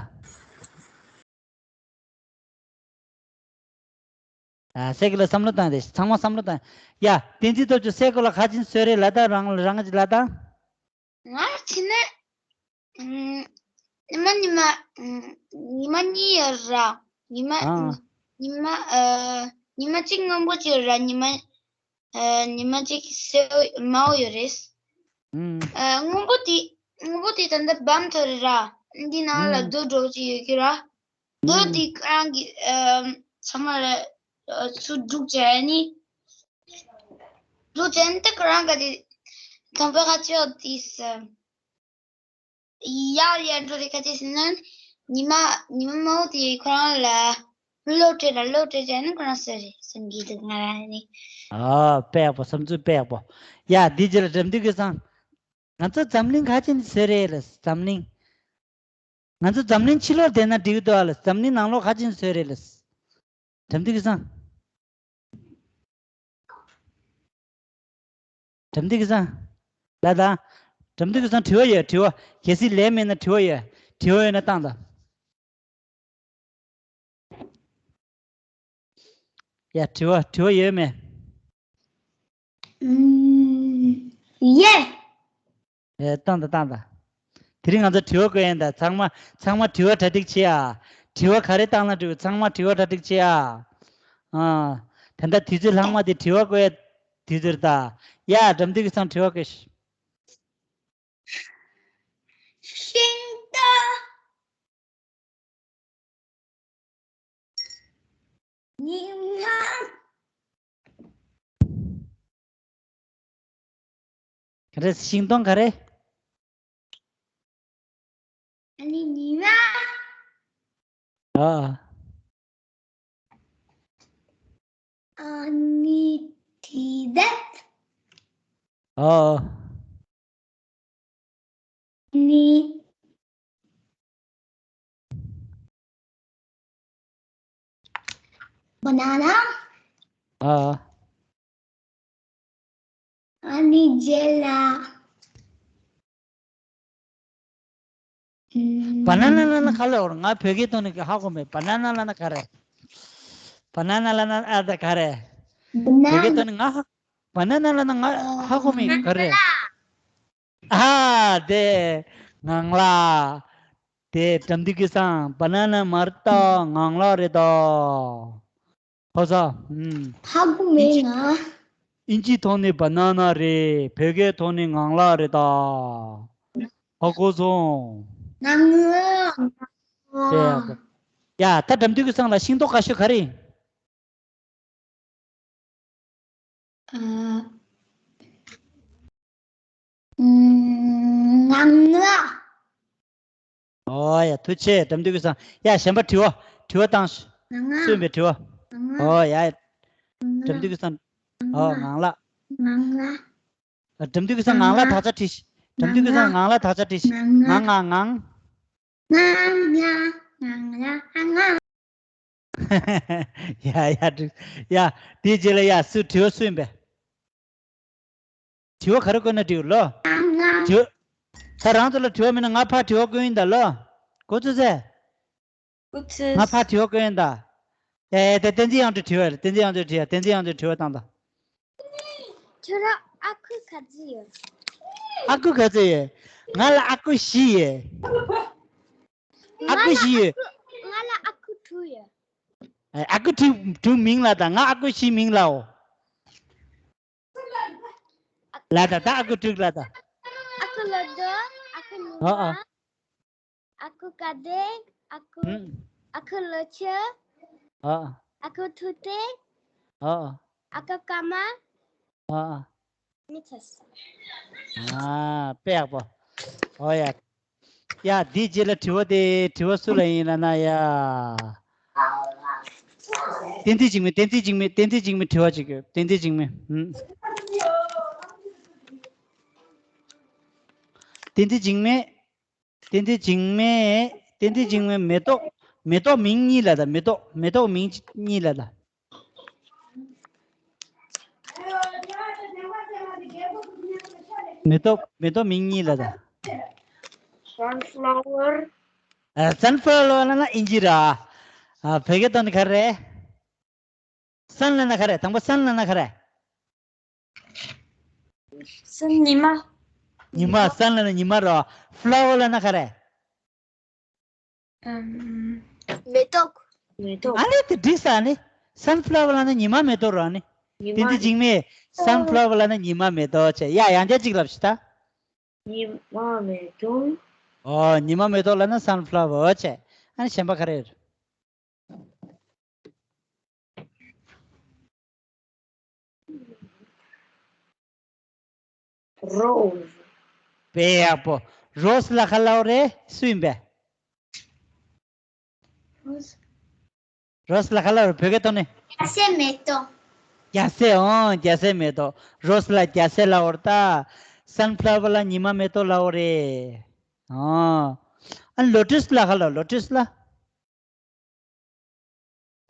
ཨ། སའི་གོ་ལ་བསམ་བློ་བཏང་སྟེ། ཚང་མ་བསམ་བློ་བཏང་། ཡ། བསྟན་འཛིན་སྟོབས་ཆེན། སའི་གོ་ལ་ག་ཅི་ནས་བཟོས་རེད་ལབ་ད། རང་རང་གིས་ལབ་ད། ང་བྱས་ན། ཨུམ། ཉི་མ་ཉི་མ། ཨུམ། ཉི་མ་གཉིས་ཡོད་ར། ཉི་མ། ཨ། ཉི་མ། ཨ། ཉི་མ་གཅིག་སྔོན་པོ་གཅིག་ཡོད་ར། ཉི་མ། ཨ། ཉི་མ་གཅིག་སེར་པོ་དམར་པོ་ཡོད་རེད། ཨུམ། ཨ། སྔོན་པོ་དེ། སྔོན་པོ་དེ་ད་ལྟ་སྦམ་ཐོར་རེད་ར། འདི་ནང་ལ། ཨུམ། རྡོ་འདྲ་པོ་ཅིག་ཡོད་ཀྱི་ར། རྡོ། ཨུམ། དེ་ཁོ་རང་གི། ཨ། ཚང་མ་ལ། ཨ། ཚུར་བསྒྲུགས་བྱས་ནི། བསྒྲུགས་བྱས་ནི་ད་ཁོ་རང་ག་དེ། དང་པོའི་ཁ་ཕྱོགས་དེ་ས། ཡར་ཡར་འགྲོ་དེ་ག་ཅི་ཟེར་ན། ཉི་མ། ཉི་མ་དམར་པོ་དེ་ཁོ་རང་ལ་བློ་སྤྲད་ལ། བློ་སྤྲད་བྱས་ནི་ཁོ་རང་སོས་རེད་བསམ་གྱི་འདུག་ང་རང་ནི། ཨ། དཔེ་ཡག་པོ། བསམ་ཚུལ་དཔེ་ཡག་པོ། ཡ། འདི་རྗེས་ལ་དགྲ་འདུལ་གྱིས་སང་། ང་ཚོ་འཛམ་གླིང་ག་ཅི་ནས་བཟོས་རེད་ལབ། འཛམ་གླིང་། ང་ཚོ་འཛམ་གླིང་ཕྱི་ལོགས་བསྡད་ན་འགྲིག་གི་འདུག་ཨ་ལབ། འཛམ་གླིང་ནང་ལོགས་ག་ཅི་ནས་བཟོས་རེད་ལབ། དགྲ་འདུལ་གྱིས་སང་། དགྲ་འདུལ་གྱིས་སང་། ལ་ད། དགྲ་འདུལ་གྱིས་སང་དྲི་བ་ཡོད། དྲི་བ། གལ་སྲིད་ལན་མེད་ན་དྲི་བ་ཡོད། དྲི་བ་ཡོད་ན་བཏང་དང་། ཡ། དྲི་བ། དྲི་བ་ཡོད་མེད། ཨུམ། ཡེ། ཨེ། བཏང་དང་། བཏང་དང་། དེ་རིང་ང་ཚོ་དྲི་བ་བཀོད་ཡིན་ད། ཚང་མ། ཚང་མ་དྲི་བ་གྲ་སྒྲིག་བྱེད་ཨ། དྲི་བ་ག་རེ་བཏང་ན་འགྲིག། ཚང་མ་དྲི་བ་གྲ་སྒྲིག་བྱེད་ཨ། ཨ། ད་ལྟ་དུས་ཚོད་ལྷག་མ་དེ་དྲི་བ་བཀོད་ཡ་དུས་ཚོད་རེད་ད། ཡ། དགྲ་འདུལ་གྱིས་སང་དྲི་བ་བཀོད། ཤིང་སྡོང་། ཉི་མ། ག་རེ། ཤིང་སྡོང་ག་རེ། ཨ་ནི་ཉི་མ། ཨ། ཨ་ནི་དྲི་ཟ། ཨ། ཨ་ནི། བ་ན་ན། ཨ། ཨ་ནི་རྗེས་ལ། ཨུམ། བ་ན་ན་ལབ་ན་ག་རེ་ལབ་རེད། ང་བོད་སྐད་ཐོག་ནས་ཧ་གོ་མེད། བ་ན་ན་ལབ་ན་ག་རེ། བ་ན་ན་ལབ་ན་ཨ་ད་ག་རེ། བ་ན་ན། བོད་སྐད་ཐོག་ནས་ང་ཧ། བ་ན་ན་ལབ་ན་ང་ཧ་གོ་མེད། ག་རེ། ཨ། དེ་ངང་ལགས། དེ་དགྲ་འདུལ་གྱིས་སང་བ་ན་ན་མ་རེད་ད། ངང་ལག་རེད་ད། ཧོ་ས། ཧ་གོ་མེད་ང་། ཨིན་ཇི་ཐོག་ནས་བ་ན་ན་རེད། བོད་སྐད་ཐོག་ནས་ངང་ལག་རེད་ད། ཧ་གོ་སོང་། ངང་ལག། ཡ། ད་དགྲ་འདུལ་གྱིས་སང་ལ་ཤིང་ཏོག་དགའ་ཤོས་ག་རེ། ཨ། ཨུམ། ངང་ལ། ཨོ་ཡ། ཐུགས་རྗེ་ཆེ། དགྲ་འདུལ་ཀུན་བཟང་། ཡ། གཞན་པ་དྲི་བ། དྲི་བ་བཏང་། ངང་ལ། སུ་ཡིན་པའི་དྲི་བ། ངང་ལ། ཨོ་ཡ། ངང་ལ། དགྲ་འདུལ་ཀུན་བཟང་། ཨོ། ངང་ལ། ངང་ལ། ངང་ལ། ཨ། དགྲ་འདུལ་ཀུན་བཟང་། ངང་ལ་དག་ཆ་བྲིས་ཤིག་དགྲ་འདུལ་ཀུན་བཟང་། ངང་ལ་དག་ཆ་བྲིས་ཤིག་ངང་ལ། ངང་ང་ངང་། ངང་ལ། ངང་ལ། ཨ། ངང་། ཡ་ཡ། འགྲིག་ཡ། དེའི་རྗེས་ལ། ཡ། སུ། དྲི་བ་སུ་ཡིན་པས། དྲི་བ་ག་རེ་བཀོད་ན་འགྲིག་ལོ། ང་། དྲི་བ། ད་རང་ཚོ་ལ་དྲི་བ་མེད་ན་ང་ཕར་དྲི་བ་བཀོད་ཡིན་ད་ལོ། འགོ་ཚུགས་ཚེ། འགོ་ཚུགས། ང་ཕར་དྲི་བ་བཀོད་ཡིན་ད། ཡ་ཡ། ད་བསྟན་འཛིན་དབྱངས་སྒྲོན་དྲི་བ་རེད། བསྟན་འཛིན་དབྱངས་སྒྲོན་དྲི་ཡ། བསྟན་འཛིན་དབྱངས་སྒྲོན་དྲི་བ་བཏང་ད། ཁྱོད་རང་ཨ་ཁུ་ག་ཚོད་ཡོད། ཨ་ཁུ་ག་ཚོད་ཡོད། ང་ལ་ཨ་ཁུ་བཞི་ཡོད། ཨ་ཁུ་བཞི་ཡོད། ང་ལ་ཨ་ཁུ་དྲུག་ཡོད། ཨ་ཁུ་དྲུག་དྲུག་མིང་ལ་ད། ང་ཨ་ཁུ་བཞི་མིང་ལའོ། ལ་ད། ད་ཨ་ཁུ་དྲུག་ལ་ད། ཨ་ཁུ་ལོ་དོ། ཨ་ཁུ་ནུ་ཨ་ཨ། མ། ཨ་ཁུ་ཀ་དེ། ཨ་ཁུ། ཨུམ། ཨ་ཁུ་ལོ་ཆུ། ཨ་ཨ། ཨ་ཁུ་ཐུག་སྟེ། ཨ་ཨ། ཨ་ཁུ་ཀརྨ། ཨ་ཨ། མི་ཚེ། ཨ། དཔེ་ཡག་པོ། ཨོ་ཡ། ཡ། འདིའི་རྗེས་ལ་དྲི་བ་དེ། དྲི་བ་སུ་ལ་ཡིན་ལབ་ན། ཡ། བསྟན་འཛིན་འཇིགས་མེད། བསྟན་འཛིན་འཇིགས་མེད། བསྟན་འཛིན་འཇིགས་མེད་དྲི་བ་ཅིག་ཡོད། བསྟན་འཛིན་འཇིགས་མེད། ཧུམ། བསྟན་འཛིན་འཇིགས་མེད། བསྟན་འཛིན་འཇིགས་མེད། བསྟན་འཛིན་འཇིགས་མེད། མེ་ཏོག་མེ་ཏོག་མིང་གཉིས་ལབ་ད། མེ་ཏོག་མེ་ཏོག་མིང་གཉིས་ལབ་ད། མེ་ཏོག་མེ་ཏོག་མིང་གཉིས་ལབ་ད། Sunflower། ཨ། sunflower ལབ་ན་ཨིན་ཇི་ར། ཨ། བོད་སྐད་ཐོག་ནས་ག་རེ་རེད། sun ལབ་ན་ག་རེ། དང་པོ་sun ལབ་ན་ག་རེ། sun ཉི་མ། ཉི་མ། sun ལབ་ན་ཉི་མ་ར། flower ལབ་ན་ག་རེ། ཨམ། མེ་ཏོག་མེ་ཏོག་ཨ་ནི་དེ་འགྲིག་ས་ནི། sunflower ལབ་ན་ཉི་མ་མེ་ཏོག་ར་ནི། ཉི་མ། བསྟན་འཛིན་འཇིགས་མེད། sunflower ལབ་ན་ཉི་མ་མེ་ཏོག་བྱས། ཡ། ཡང་བསྐྱར་གཅིག་ལབ་ཤིག་ད། ཉི་མ་མེ་ཏོག་ཨོ། ཉི་མ་མེ་ཏོག་ལབ་ན་sunflower་བྱས། ཨ་ནི་གཞན་པ་ག་རེ་རེད། Rose། དཔེ་ཡག་པོ། rose་ལ་ག་ལབ་རེད། སུ་ཡིན་པས། Rose། rose་ལ་ག་ལབ་རེད། བོད་སྐད་ཐོག་ནས། རྒྱ་སེ་མེ་ཏོག་རྒྱ་སེ། ཨོ། རྒྱ་སེ་མེ་ཏོག rose་ལ་རྒྱ་སེ་ལབ་རེད་ད། sunflower་ལ་ཉི་མ་མེ་ཏོག་ལབ་རེད། ཨོ། ཨ། lotus་ལ་ག་ལབ། lotus་ལ།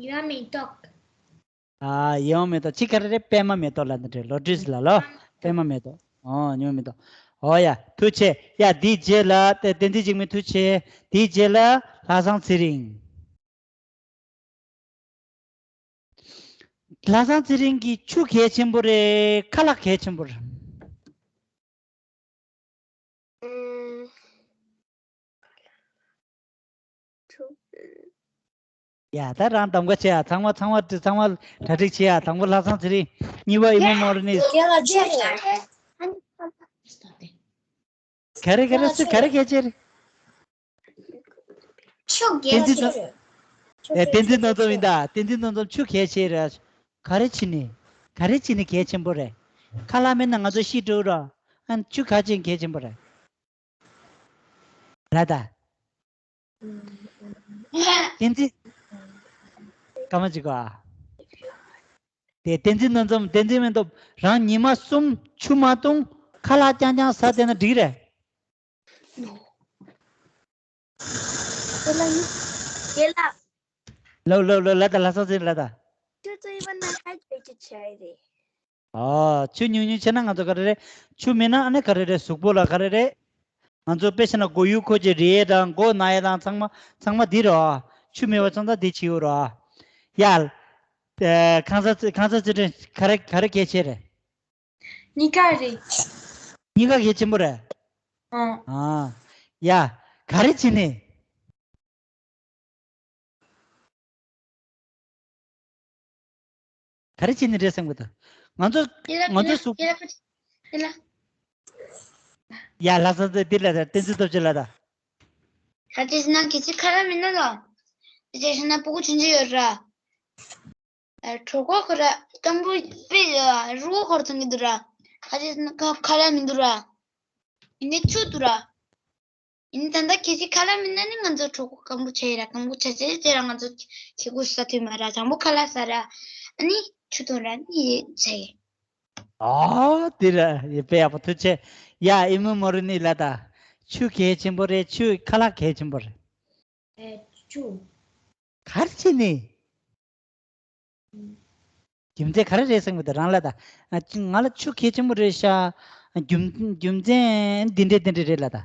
ཡོང་མེ་ཏོག་ཨ། ཡོང་མེ་ཏོག་གཅིག་ག་རེ་རེད། པད་མ་མེ་ཏོག་ལབ་ན་འགྲིག lotus་ལ་ལོ། པད་མ་མེ་ཏོག་ཨོ། ཡོང་མེ་ཏོག་ཨོ་ཡ། ཐུགས་རྗེ་ཆེ། ཡ། དེའི་རྗེས་ལ་དེ། བསྟན་འཛིན་འཇིགས་མེད་ཐུགས་རྗེ་ཆེ། དེའི་རྗེས་ལ་ལྷ་བཟང་ཚེ་རིང་། ལྷ་བཟང་ཚེ་རིང་གིས་ཆུ་གལ་ཆེན་པོ་རེད། ཁ་ལག་གལ་ཆེན་པོ་རེད། ཨུམ། ཡ། ད་རང་གདམ་ག་བྱེད་ཡ། ཚང་མ་ཚང་མ་ཚང་མ་གྲ་སྒྲིག་བྱེད་ཡ། དང་པོ་ལྷ་བཟང་ཚེ་རིང་། གཉིས་པ་ཨི་མོ་མོ་རི་ནི། ག་རེ་ག་རེ་སུ་ག་རེ་གལ་ཆེ་རེད། ཆུ་གལ་ཆེ་རེད། ཨེ། བསྟན་འཛིན་སྣ་འཛོམས་ཡིན་ད། བསྟན་འཛིན་སྣ་འཛོམས། ཆུ་གལ་ཆེ་རེད། ག་རེ་བྱས་ནས། ག་རེ་བྱས་ནས་གལ་ཆེན་པོ་རེད། ཁ་ལག་མེད་ན་ང་ཚོ་ཤི་འགྲོ་ར། ཨ། ཆུ་ག་ཅིག་གལ་ཆེན་པོ་རེད། རེད་ད། བསྟན་འཛིན། སྐར་མ་གཅིག་གོ་ཨ། དེ་བསྟན་འཛིན་སྣ་འཛོམས། བསྟན་འཛིན་མེ་ཏོག་རང་ཉི་མ་གསུམ་ཆུ་མ་བཏུང་། ཁ་ལག་རྐྱང་རྐྱང་ཟ་བསྡད་ན་འགྲིག་རེད། དེ་ལ་ཡིན། དེ་ལ། ལོ་ལོ་ལོ། ལ་ད་ལ་ས་ཟིན་ལ་ད། ཆུ་ཚོད་ཡིན་པ་ན་ཧ་ཅང་གི་ཆེ་རེད། ཨ། ཆུ་ཉུང་ཉུང་བྱས་ན་ང་ཚོ་ག་རེ་རེད། ཆུ་མེད་ན་ཨ་ནི་ག་རེ་རེད། གཟུགས་པོ་ལ་ག་རེ་རེད། ང་ཚོ་དཔེ་བྱས་ན་མགོ་ཡུ་འཁོར་གྱི་རེད་དང་། མགོ་ན་ཡ་དང་། ཚང་མ་ཚང་མ་འདི་རེད། ཆུ་མེད་པ་ཚང་ཚང་འདི་བྱེད་ཡོད་རེད། ཡ། ཨ། ཁང་གསར་ཁང་གསར་རྩེ་སྤྲིན་ག་རེ་ག་རེ་གལ་ཆེ་རེད། གཉིས་ཀ་རེད། གཉིས་ཀ་གལ་ཆེན་པོ་རེད། ཨང་། ཨ། ཡ། ག་རེ་བྱས་ནས། ག་རེ་བྱས་ནས་རེད་བསམ་གི་འདུག་ང་ཚོ། དེ་ལ་ང་ཚོ་གཟུགས། དེ་ལ་དེ་ལ། ཡ། ལྷ་ས་འདི་ལ་ད། བསྟན་འཛིན་སྟོབས་ཆེ་ལ་ད། ད་དེ་ན་གི་ཅི་ཁ་ར་མི་ན་ལོ། དེ་ཅི་ན་སྤུ་གུ་ཆུང་ཆུང་ཡོད་ར། ཨ། གྲོད་ཁོག་ཁོ་ར་སྐམ་པོ་དཔེ་རུས་ཁོག་ཁོ་ར་ཚང་གི་འདུག་ར། ཁ་ཅིག་ཁ་ཁ་ལག་མི་འདུག་ར། ཡིན་ནའི་ཆུ་འདུག་ར། ཡིན་ནའི་ད་ལྟ་ཁྱེད་ཀྱིས་ཁ་ལག་མིན་ན་ནི་ང་ཚོ་གྲོད་ཁོག་སྐམ་པོ་ཆགས་ཡིན་ར། སྐམ་པོ་ཆགས་ཆགས་ཡིན་ར། ང་ཚོ་ཁྱི་གུ་ཟ་ཐུབ་མ་ར། དང་པོ་ཁ་ལག་ཟ་ར། ཨ་ནི་ཆུ་འཐུང་ར་ནི་ཡིན་ཆགས་ཡིན། ཨོ་དེ་ར་ཡིན། དཔེ་ཡག་པོ། ཐུགས་རྗེ་ཆེ། ཡ། ཨི་མུ་མོ་རི་ནི་ལ་ད། ཆུ་གལ་ཆེན་པོ་རེད། ཆུ་ཁ་ལག་གལ་ཆེན་པོ་རེད། ཨེ། ཆུ། ག་རེ་བྱས་ནས། རྒྱུ་མཚན་ག་རེ་རེད་བསམ་གི་འདུག་རང་ལ་ད། ཨ། ང་ལ་ཆུ་གལ་ཆེན་པོ་རེད་ཤག་རྒྱུ་རྒྱུ་མཚན་འདི་འདྲས་འདི་འདྲས་རེད་ལ་ད།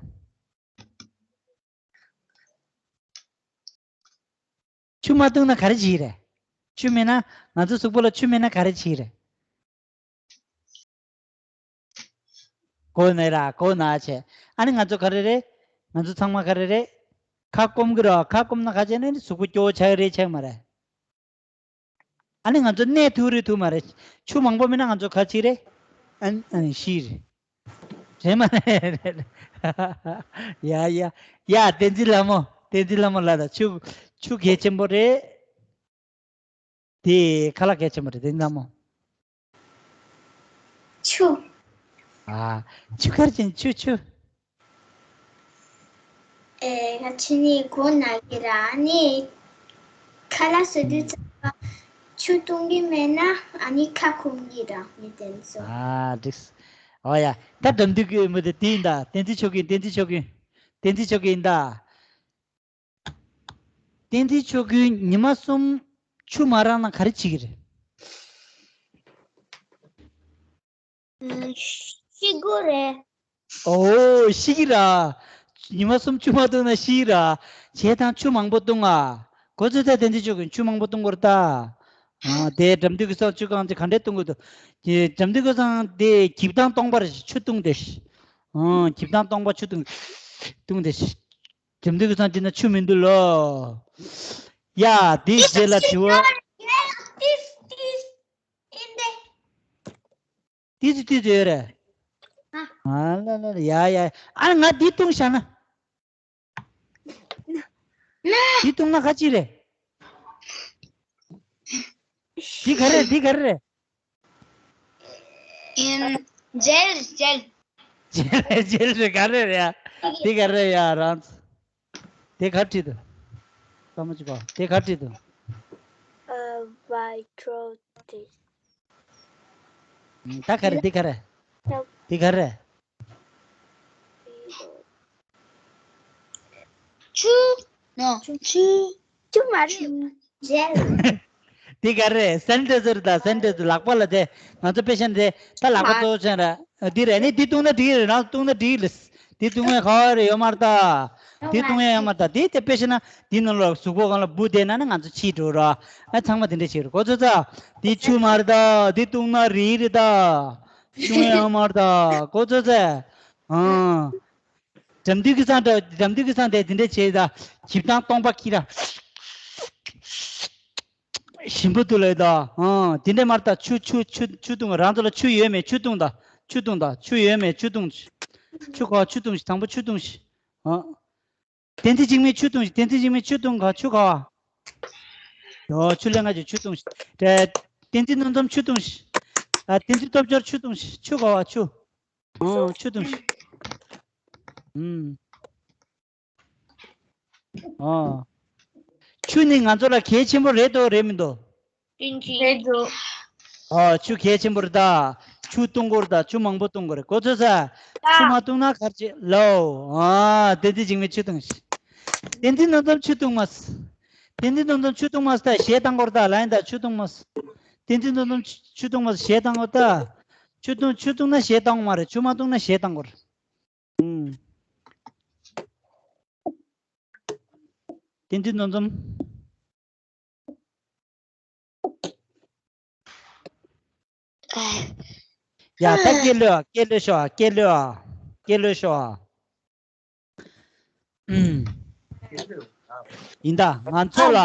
ཆུ་མ་བཏུང་ན་ག་རེ་བྱེད་ཀྱི་རེད། ཆུ་མེད་ན། ང་ཚོ་གཟུགས་པོ་ལ་ཆུ་མེད་ན་ག་རེ་བྱེད་ཀྱི་རེད། གོ་ནས་ར། གོ་ན་བྱས། ཨ་ནི་ང་ཚོ་ག་རེ་རེད། ང་ཚོ་ཚང་མ་ག་རེ་རེད། ཁ་སྐོམ་གི་ར། ཁ་སྐོམ་ན་ག་བྱས་ནས་ནི་གཟུགས་པོ་སྐྱོ་བོ་ཆགས་རེད་ཆགས་མ་རེད། ཨ་ནི་ང་ཚོ་གནས་ཐུབ་རེད་ཐུབ་མ་རེད། ཆུ་མང་པོ་མེད་ན་ང་ཚོ་ག་ཅི་རེད། ཨ་ནི་ཨ་ནི་ཤི་རེད། རེད་མ་རེད། ཡ་ཡ་ཡ། བསྟན་འཛིན་ལྷ་མོ། བསྟན་འཛིན་ལྷ་མོ་ལ་ད། ཆུ་ཆུ་གལ་ཆེན་པོ་རེད། དེ་ཁ་ལག་གལ་ཆེན་པོ་རེད། བསྟན་འཛིན་ལྷ་མོ། ཆུ། ཨ། ཆུ་གལ་ཆེན། ཆུ་ཆུ། ཨེ། ང་ཆུ་ནི་གོ་ན་གི་ར། ཨ་ནི་ཁ་ལག་ཟ་དུས་ཙམ་པ་ཆུ་བཏུང་གི་མེད་ན་ཨ་ནི་ཁ་སྐོམ་གི་ར། མི་དེ་ཚོ། ཨ། འགྲིག་སོང་། ཨོ་ཡ། ད་འགྲམ་དུས་ཀྱི་མི་དེ་དེ་ཡིན་ད། བསྟན་འཛིན་ཆོས་སྐྱིད། བསྟན་འཛིན་ཆོས་སྐྱིད། བསྟན་འཛིན་ཆོས་སྐྱིད་ཡིན་ད། བསྟན་འཛིན་ཆོས་སྐྱིད་ཉི་མ་གསུམ་ཆུ་མ་རག་ན་ག་རེ་བྱེད་ཀྱི་རེད། ཨ། ཤི་དགོས་རེད། ཨོ། ཤི་གི་ར། ཉི་མ་གསུམ་ཆུ་མ་བཏུང་ན་ཤི་ར། བྱས་ཙང་ཆུ་མང་པོ་བཏུང་ཨ། གོ་ཚོད་ད། བསྟན་འཛིན་ཆོས་སྐྱིད་ཆུ་མང་པོ་བཏུང་དགོས་རེད་ད། ཨ། དེ་འགྲམ་དུས་ཀྱི་སང་ཆུ་གང་ཅི་ག་འདྲས་བཏུང་དགོས་འདུག་དེ་འགྲམ་དུས་ཀྱི་སང་དེ་གྱིབ་ཐང་སྟོང་པར་ཆུ་བཏུང་དེ། ཨ། གྱིབ་ཐང་སྟོང་པ་ཆུ་བཏུང་བཏུང་དེ། འགྲམ་དུས་ཀྱི་སང་དེ་ན་ཆུ་མི་འདུག་ལོ། ཡ། དེའི་རྗེས་ལ་དྲི་བ། ཏིས་ཏིས་ཨིན་ཏེ། ཏིས་ཏིས་ཡོད་རེད། ཨ། ཨ་ལ་ལ་ལ། ཡ་ཡ། ཨ། ང་འདི་བཏུང་བཞག་ན། འདི་བཏུང་ན་ག་ཅི་རེད། འདི་ག་རེ་རེད། འདི་ག་རེ་རེད། ཨིན། ཇེལ། ཇེལ། ཇེལ། ཇེལ་རེད། ག་རེ་རེད་ཡ། འདི་ག་རེ་རེད་ཡ། རང་དེ་ག་བྲིས་འདུག་བསམ་བློ་ཅིག་གོ། དེ་ག་བྲིས་འདུག་ཨ། བྷའི་ཁྲོ་ཏི། ད་ག་རེ། འདི་ག་རེ། འདི་ག་རེ། ཆུ། ནོ། ཆུ། ཆུ་མ་རེད། ཇེལ། འདི་ག་རེ། སེ་ནི་ཊའི་ཛར་དང་། སེ་ནི་ཊའི་ཛར་ལག་པ་ལ་དེ་ང་ཚོ་དཔེ་བཞག་ན་དེ་ད་ལག་པ་གཙོ་བོ་བྱས་ན་འདི་རེད། ནི་འདི་བཏུང་ན་འགྲིག་རེད། རང་བཏུང་ན་འགྲིག་ལེ། འདི་བཏུང་ཡ་ག་བ་རེ་ཡོད་མ་རེད་ད། འདི་བཏུང་ཡ་ཡོད་མ་རེད་ད། འདི་དེ་དཔེ་བཞག་ན་འདི་ནང་ལ་གཟུགས་པོ་སྒང་ལ་འབུ་བསྡད་ན་ནི་ང་ཚོ་འཆི་འགྲོ་ར། ཨ། ཚང་མ་དེ་འདྲ་བྱེད་རེད། གོ་ཚོད་ཚ། འདི་ཆུ་མ་རེད་ད། འདི་བཏུང་ན་རིལ་རེད་ད། བཏུང་ཡ་ཡོད་མ་རེད་ད། གོ་ཚོད་ཚ། ཨང་། འགྲམ་དུས་ཀྱི་སང་འདྲ། འགྲམ་དུས་ཀྱི་སང་དེ་དེ་འདྲ་བྱས་ད། གྱིབ་ཐང་སྟོང་པ་ཁྱི་ར། ཞིམ་པོ་འདུག་ལེ་ད། ཨང་། དེ་འདྲ་མ་རེད་ད། ཆུ་ཆུ་ཆུ་ཆུ་བཏུང་། རང་ཚོ་ལ་ཆུ་ཡོད་མེད་ཆུ་བཏུང་ད། ཆུ་བཏུང་ད། ཆུ་ཡོད་མེད་ཆུ་བཏུང་། ཆུ་ག་བ། ཆུ་བཏུང་ཞིག་དང་པོ་ཆུ་བཏུང་ཞིག་ཨང་། བསྟན་འཛིན་འཇིགས་མེད་ཆུ་བཏུང་ཞིག་བསྟན་འཛིན་འཇིགས་མེད་ཆུ་བཏུང་ག་ཆུ་ག་བ། ཡོ། ཆུ་ལེན་ག་ཅིག་ཆུ་བཏུང་ཞིག་དེ། བསྟན་འཛིན་རྣམ་གསུམ་ཆུ་བཏུང་ཞིག་ཨ། བསྟན་འཛིན་སྟོབས་འབྱོར་ཆུ་བཏུང་ཞིག་ཆུ་ག་བ། ཆུ། ཨང་། ཆུ་བཏུང་ཞིག་ཨུམ། ཨོ། ཆུ་ནི་ང་ཚོ་ལ་གལ་ཆེན་པོ་རེད་དོ་རེད་མི་འདུག་རེད་འདུག་ཨོ། ཆུ་གལ་ཆེན་པོ་རེད་ད། ཆུ་བཏུང་དགོས་རེད་ད། ཆུ་མང་པོ་བཏུང་དགོས་རེད། གོ་ཚོད་ཚ། ཆུ་མ་བཏུང་ན་ག་རེ་བྱེད་ལོ། ཨ། བསྟན་འཛིན་འཇིགས་མེད་ཆུ་བཏུང་ཞིག་བསྟན་འཛིན་རྣམ་གསུམ་ཆུ་བཏུང་མ་སོང་། བསྟན་འཛིན་རྣམ་གསུམ་ཆུ་བཏུང་མ་སོང་ད། གཞས་བཏང་དགོས་རེད་ད། ལ་ཡིན་ད། ཆུ་བཏུང་མ་སོང་། བསྟན་འཛིན་རྣམ་གསུམ་ཆུ་བཏུང་མ་སོང་། གཞས་བཏང་དགོས་ད། ཆུ་བཏུང་། ཆུ་བཏུང་ན་གཞས་བཏང་མ་རེད། ཆུ་མ་བཏུང་ན་གཞས་བཏང་དགོས་རེད། ཨུམ། བསྟན་འཛིན་རྣམ་གསུམ། ཡ། ད་སྐད་ལོས་ཨ། སྐད་ལོས་ཤོག་ཨ། སྐད་ལོས་ཨ། སྐད་ལོས་ཤོག་ཨ། ཨུམ། ཡིན་ད། ང་ཚོ་ལ།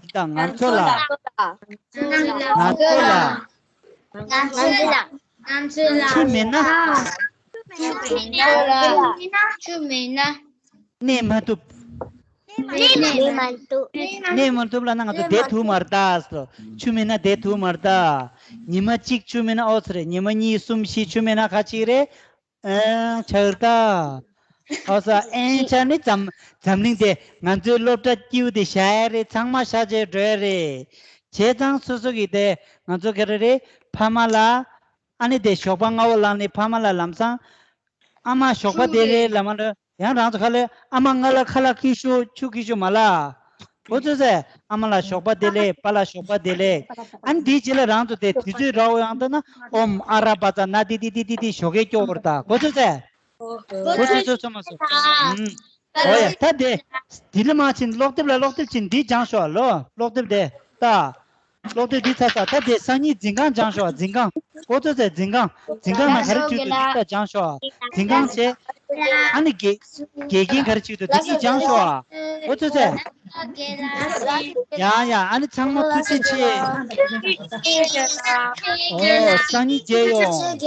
ཡིན་ད། ང་ཚོ་ལ། ང་ཚོ་ལ། ང་ཚོ་ལ། ཆུ་མེད་ན། ཆུ་མེད་ན། གནས་མ་ཐུབ། གནས་མ་ཐུབ། གནས་མ་ཐུབ་ལབ་ན་ང་ཚོ་བསྡད་ཐུབ་མ་རེད་ད། ཆུ་མེད་ན་བསྡད་ཐུབ་མ་རེད་ད། ཉི་མ་གཅིག་ཆུ་མེད་ན་ཨོ་ཙི་རེད། ཉི་མ་གཉིས་གསུམ་བཞི་ཆུ་མེད་ན་ག་ཅིག་རེད། ཨེ་ཆགས་རེད་ད། ཨོ་ཙི་ཨེ་ཆགས་ནི་འཛམ་འཛམ་གླིང་དེ་ང་ཚོའི་སློབ་གྲྭ་སྐྱིད་པོ་དེ་བཞག་ཡ་རེད། ཚང་མ་བཞག་བྱས་འགྲོ་ཡ་རེད། བྱས་ཙང་སོ་སོ་གི་དེ་ང་ཚོ་ག་རེ་རེད། ཕ་མ་ལ་ཨ་ནི་དེ་ཞོགས་པ་སྔ་པོ་ལངས་ནས་ཕ་མ་ལ་ལམ་སང་ཨ་མ་ཞོགས་པ་བདེ་ལེགས་ལབ་མ་འགྲོ། ཡང་རང་ཚོ་ཁ་ལ་ཨ་མ་ང་ལ་ཁ་ལག་ཁྱེར་ཤོག་ཆུ་ཁྱེར་ཤོག་མ་ལ། གོ་ཚོད་ཟེར། ཨ་མ་ལ་ཞོགས་པ་བདེ་ལེགས། པཱ་ལགས་ཞོགས་པ་བདེ་ལེགས། ཨ་ནི་དེའི་རྗེས་ལ་རང་ཚོ་དེ་དུས་ཚོད་རག་ཡོང་དུས་ན་ཨོམ་ཨ་ར་པ་ཙ་ན་ཏི་ཏི་ཏི་ཏི་ཏི་ཞོགས་ཀས་སྐྱོ་བོར་ད། གོ་ཚོད་ཟེར། གོ་ཚོད་ཚོད་ཚོད་མ་ཚོད། ཨུམ། ཨོ་ཡ་ད་དེ། དེ་ལ་མ་ཕྱིན་ཀློག་དེབ་ལ་ཀློག་དེབ་ཕྱིན་འདི་སྦྱང་ཤོག་ལོ། ཀློག་དེབ་དེ་ད། ཀློག་དེབ་འདི་ཚར་ས་ད་དེ་སང་ཉིན་འཛིན་ཁང་སྦྱང་ཤོག་འཛིན་ཁང་། གོ་ཚོད་ཚོད་འཛིན་ཁང་། འཛིན་ཁང་ནང་ག་རེ་བྲིས་འདུག་འདི་ད་སྦྱང་ཤོག་འཛིན་ཁང་བྱས། ཨ་ནི་དགེ་དགེ་རྒན་ག་རེ་བྲིས་འདུག་འདི་གཉིས་སྦྱང་ཤོག་གོ་ཚོད་ཚོད། ཡ་ཡ་ཨ་ནི་ཚང་མ་ཐུགས་རྗེ་ཆེ། ཨོ་སང་ཉིན་མཇལ་ཡོང་།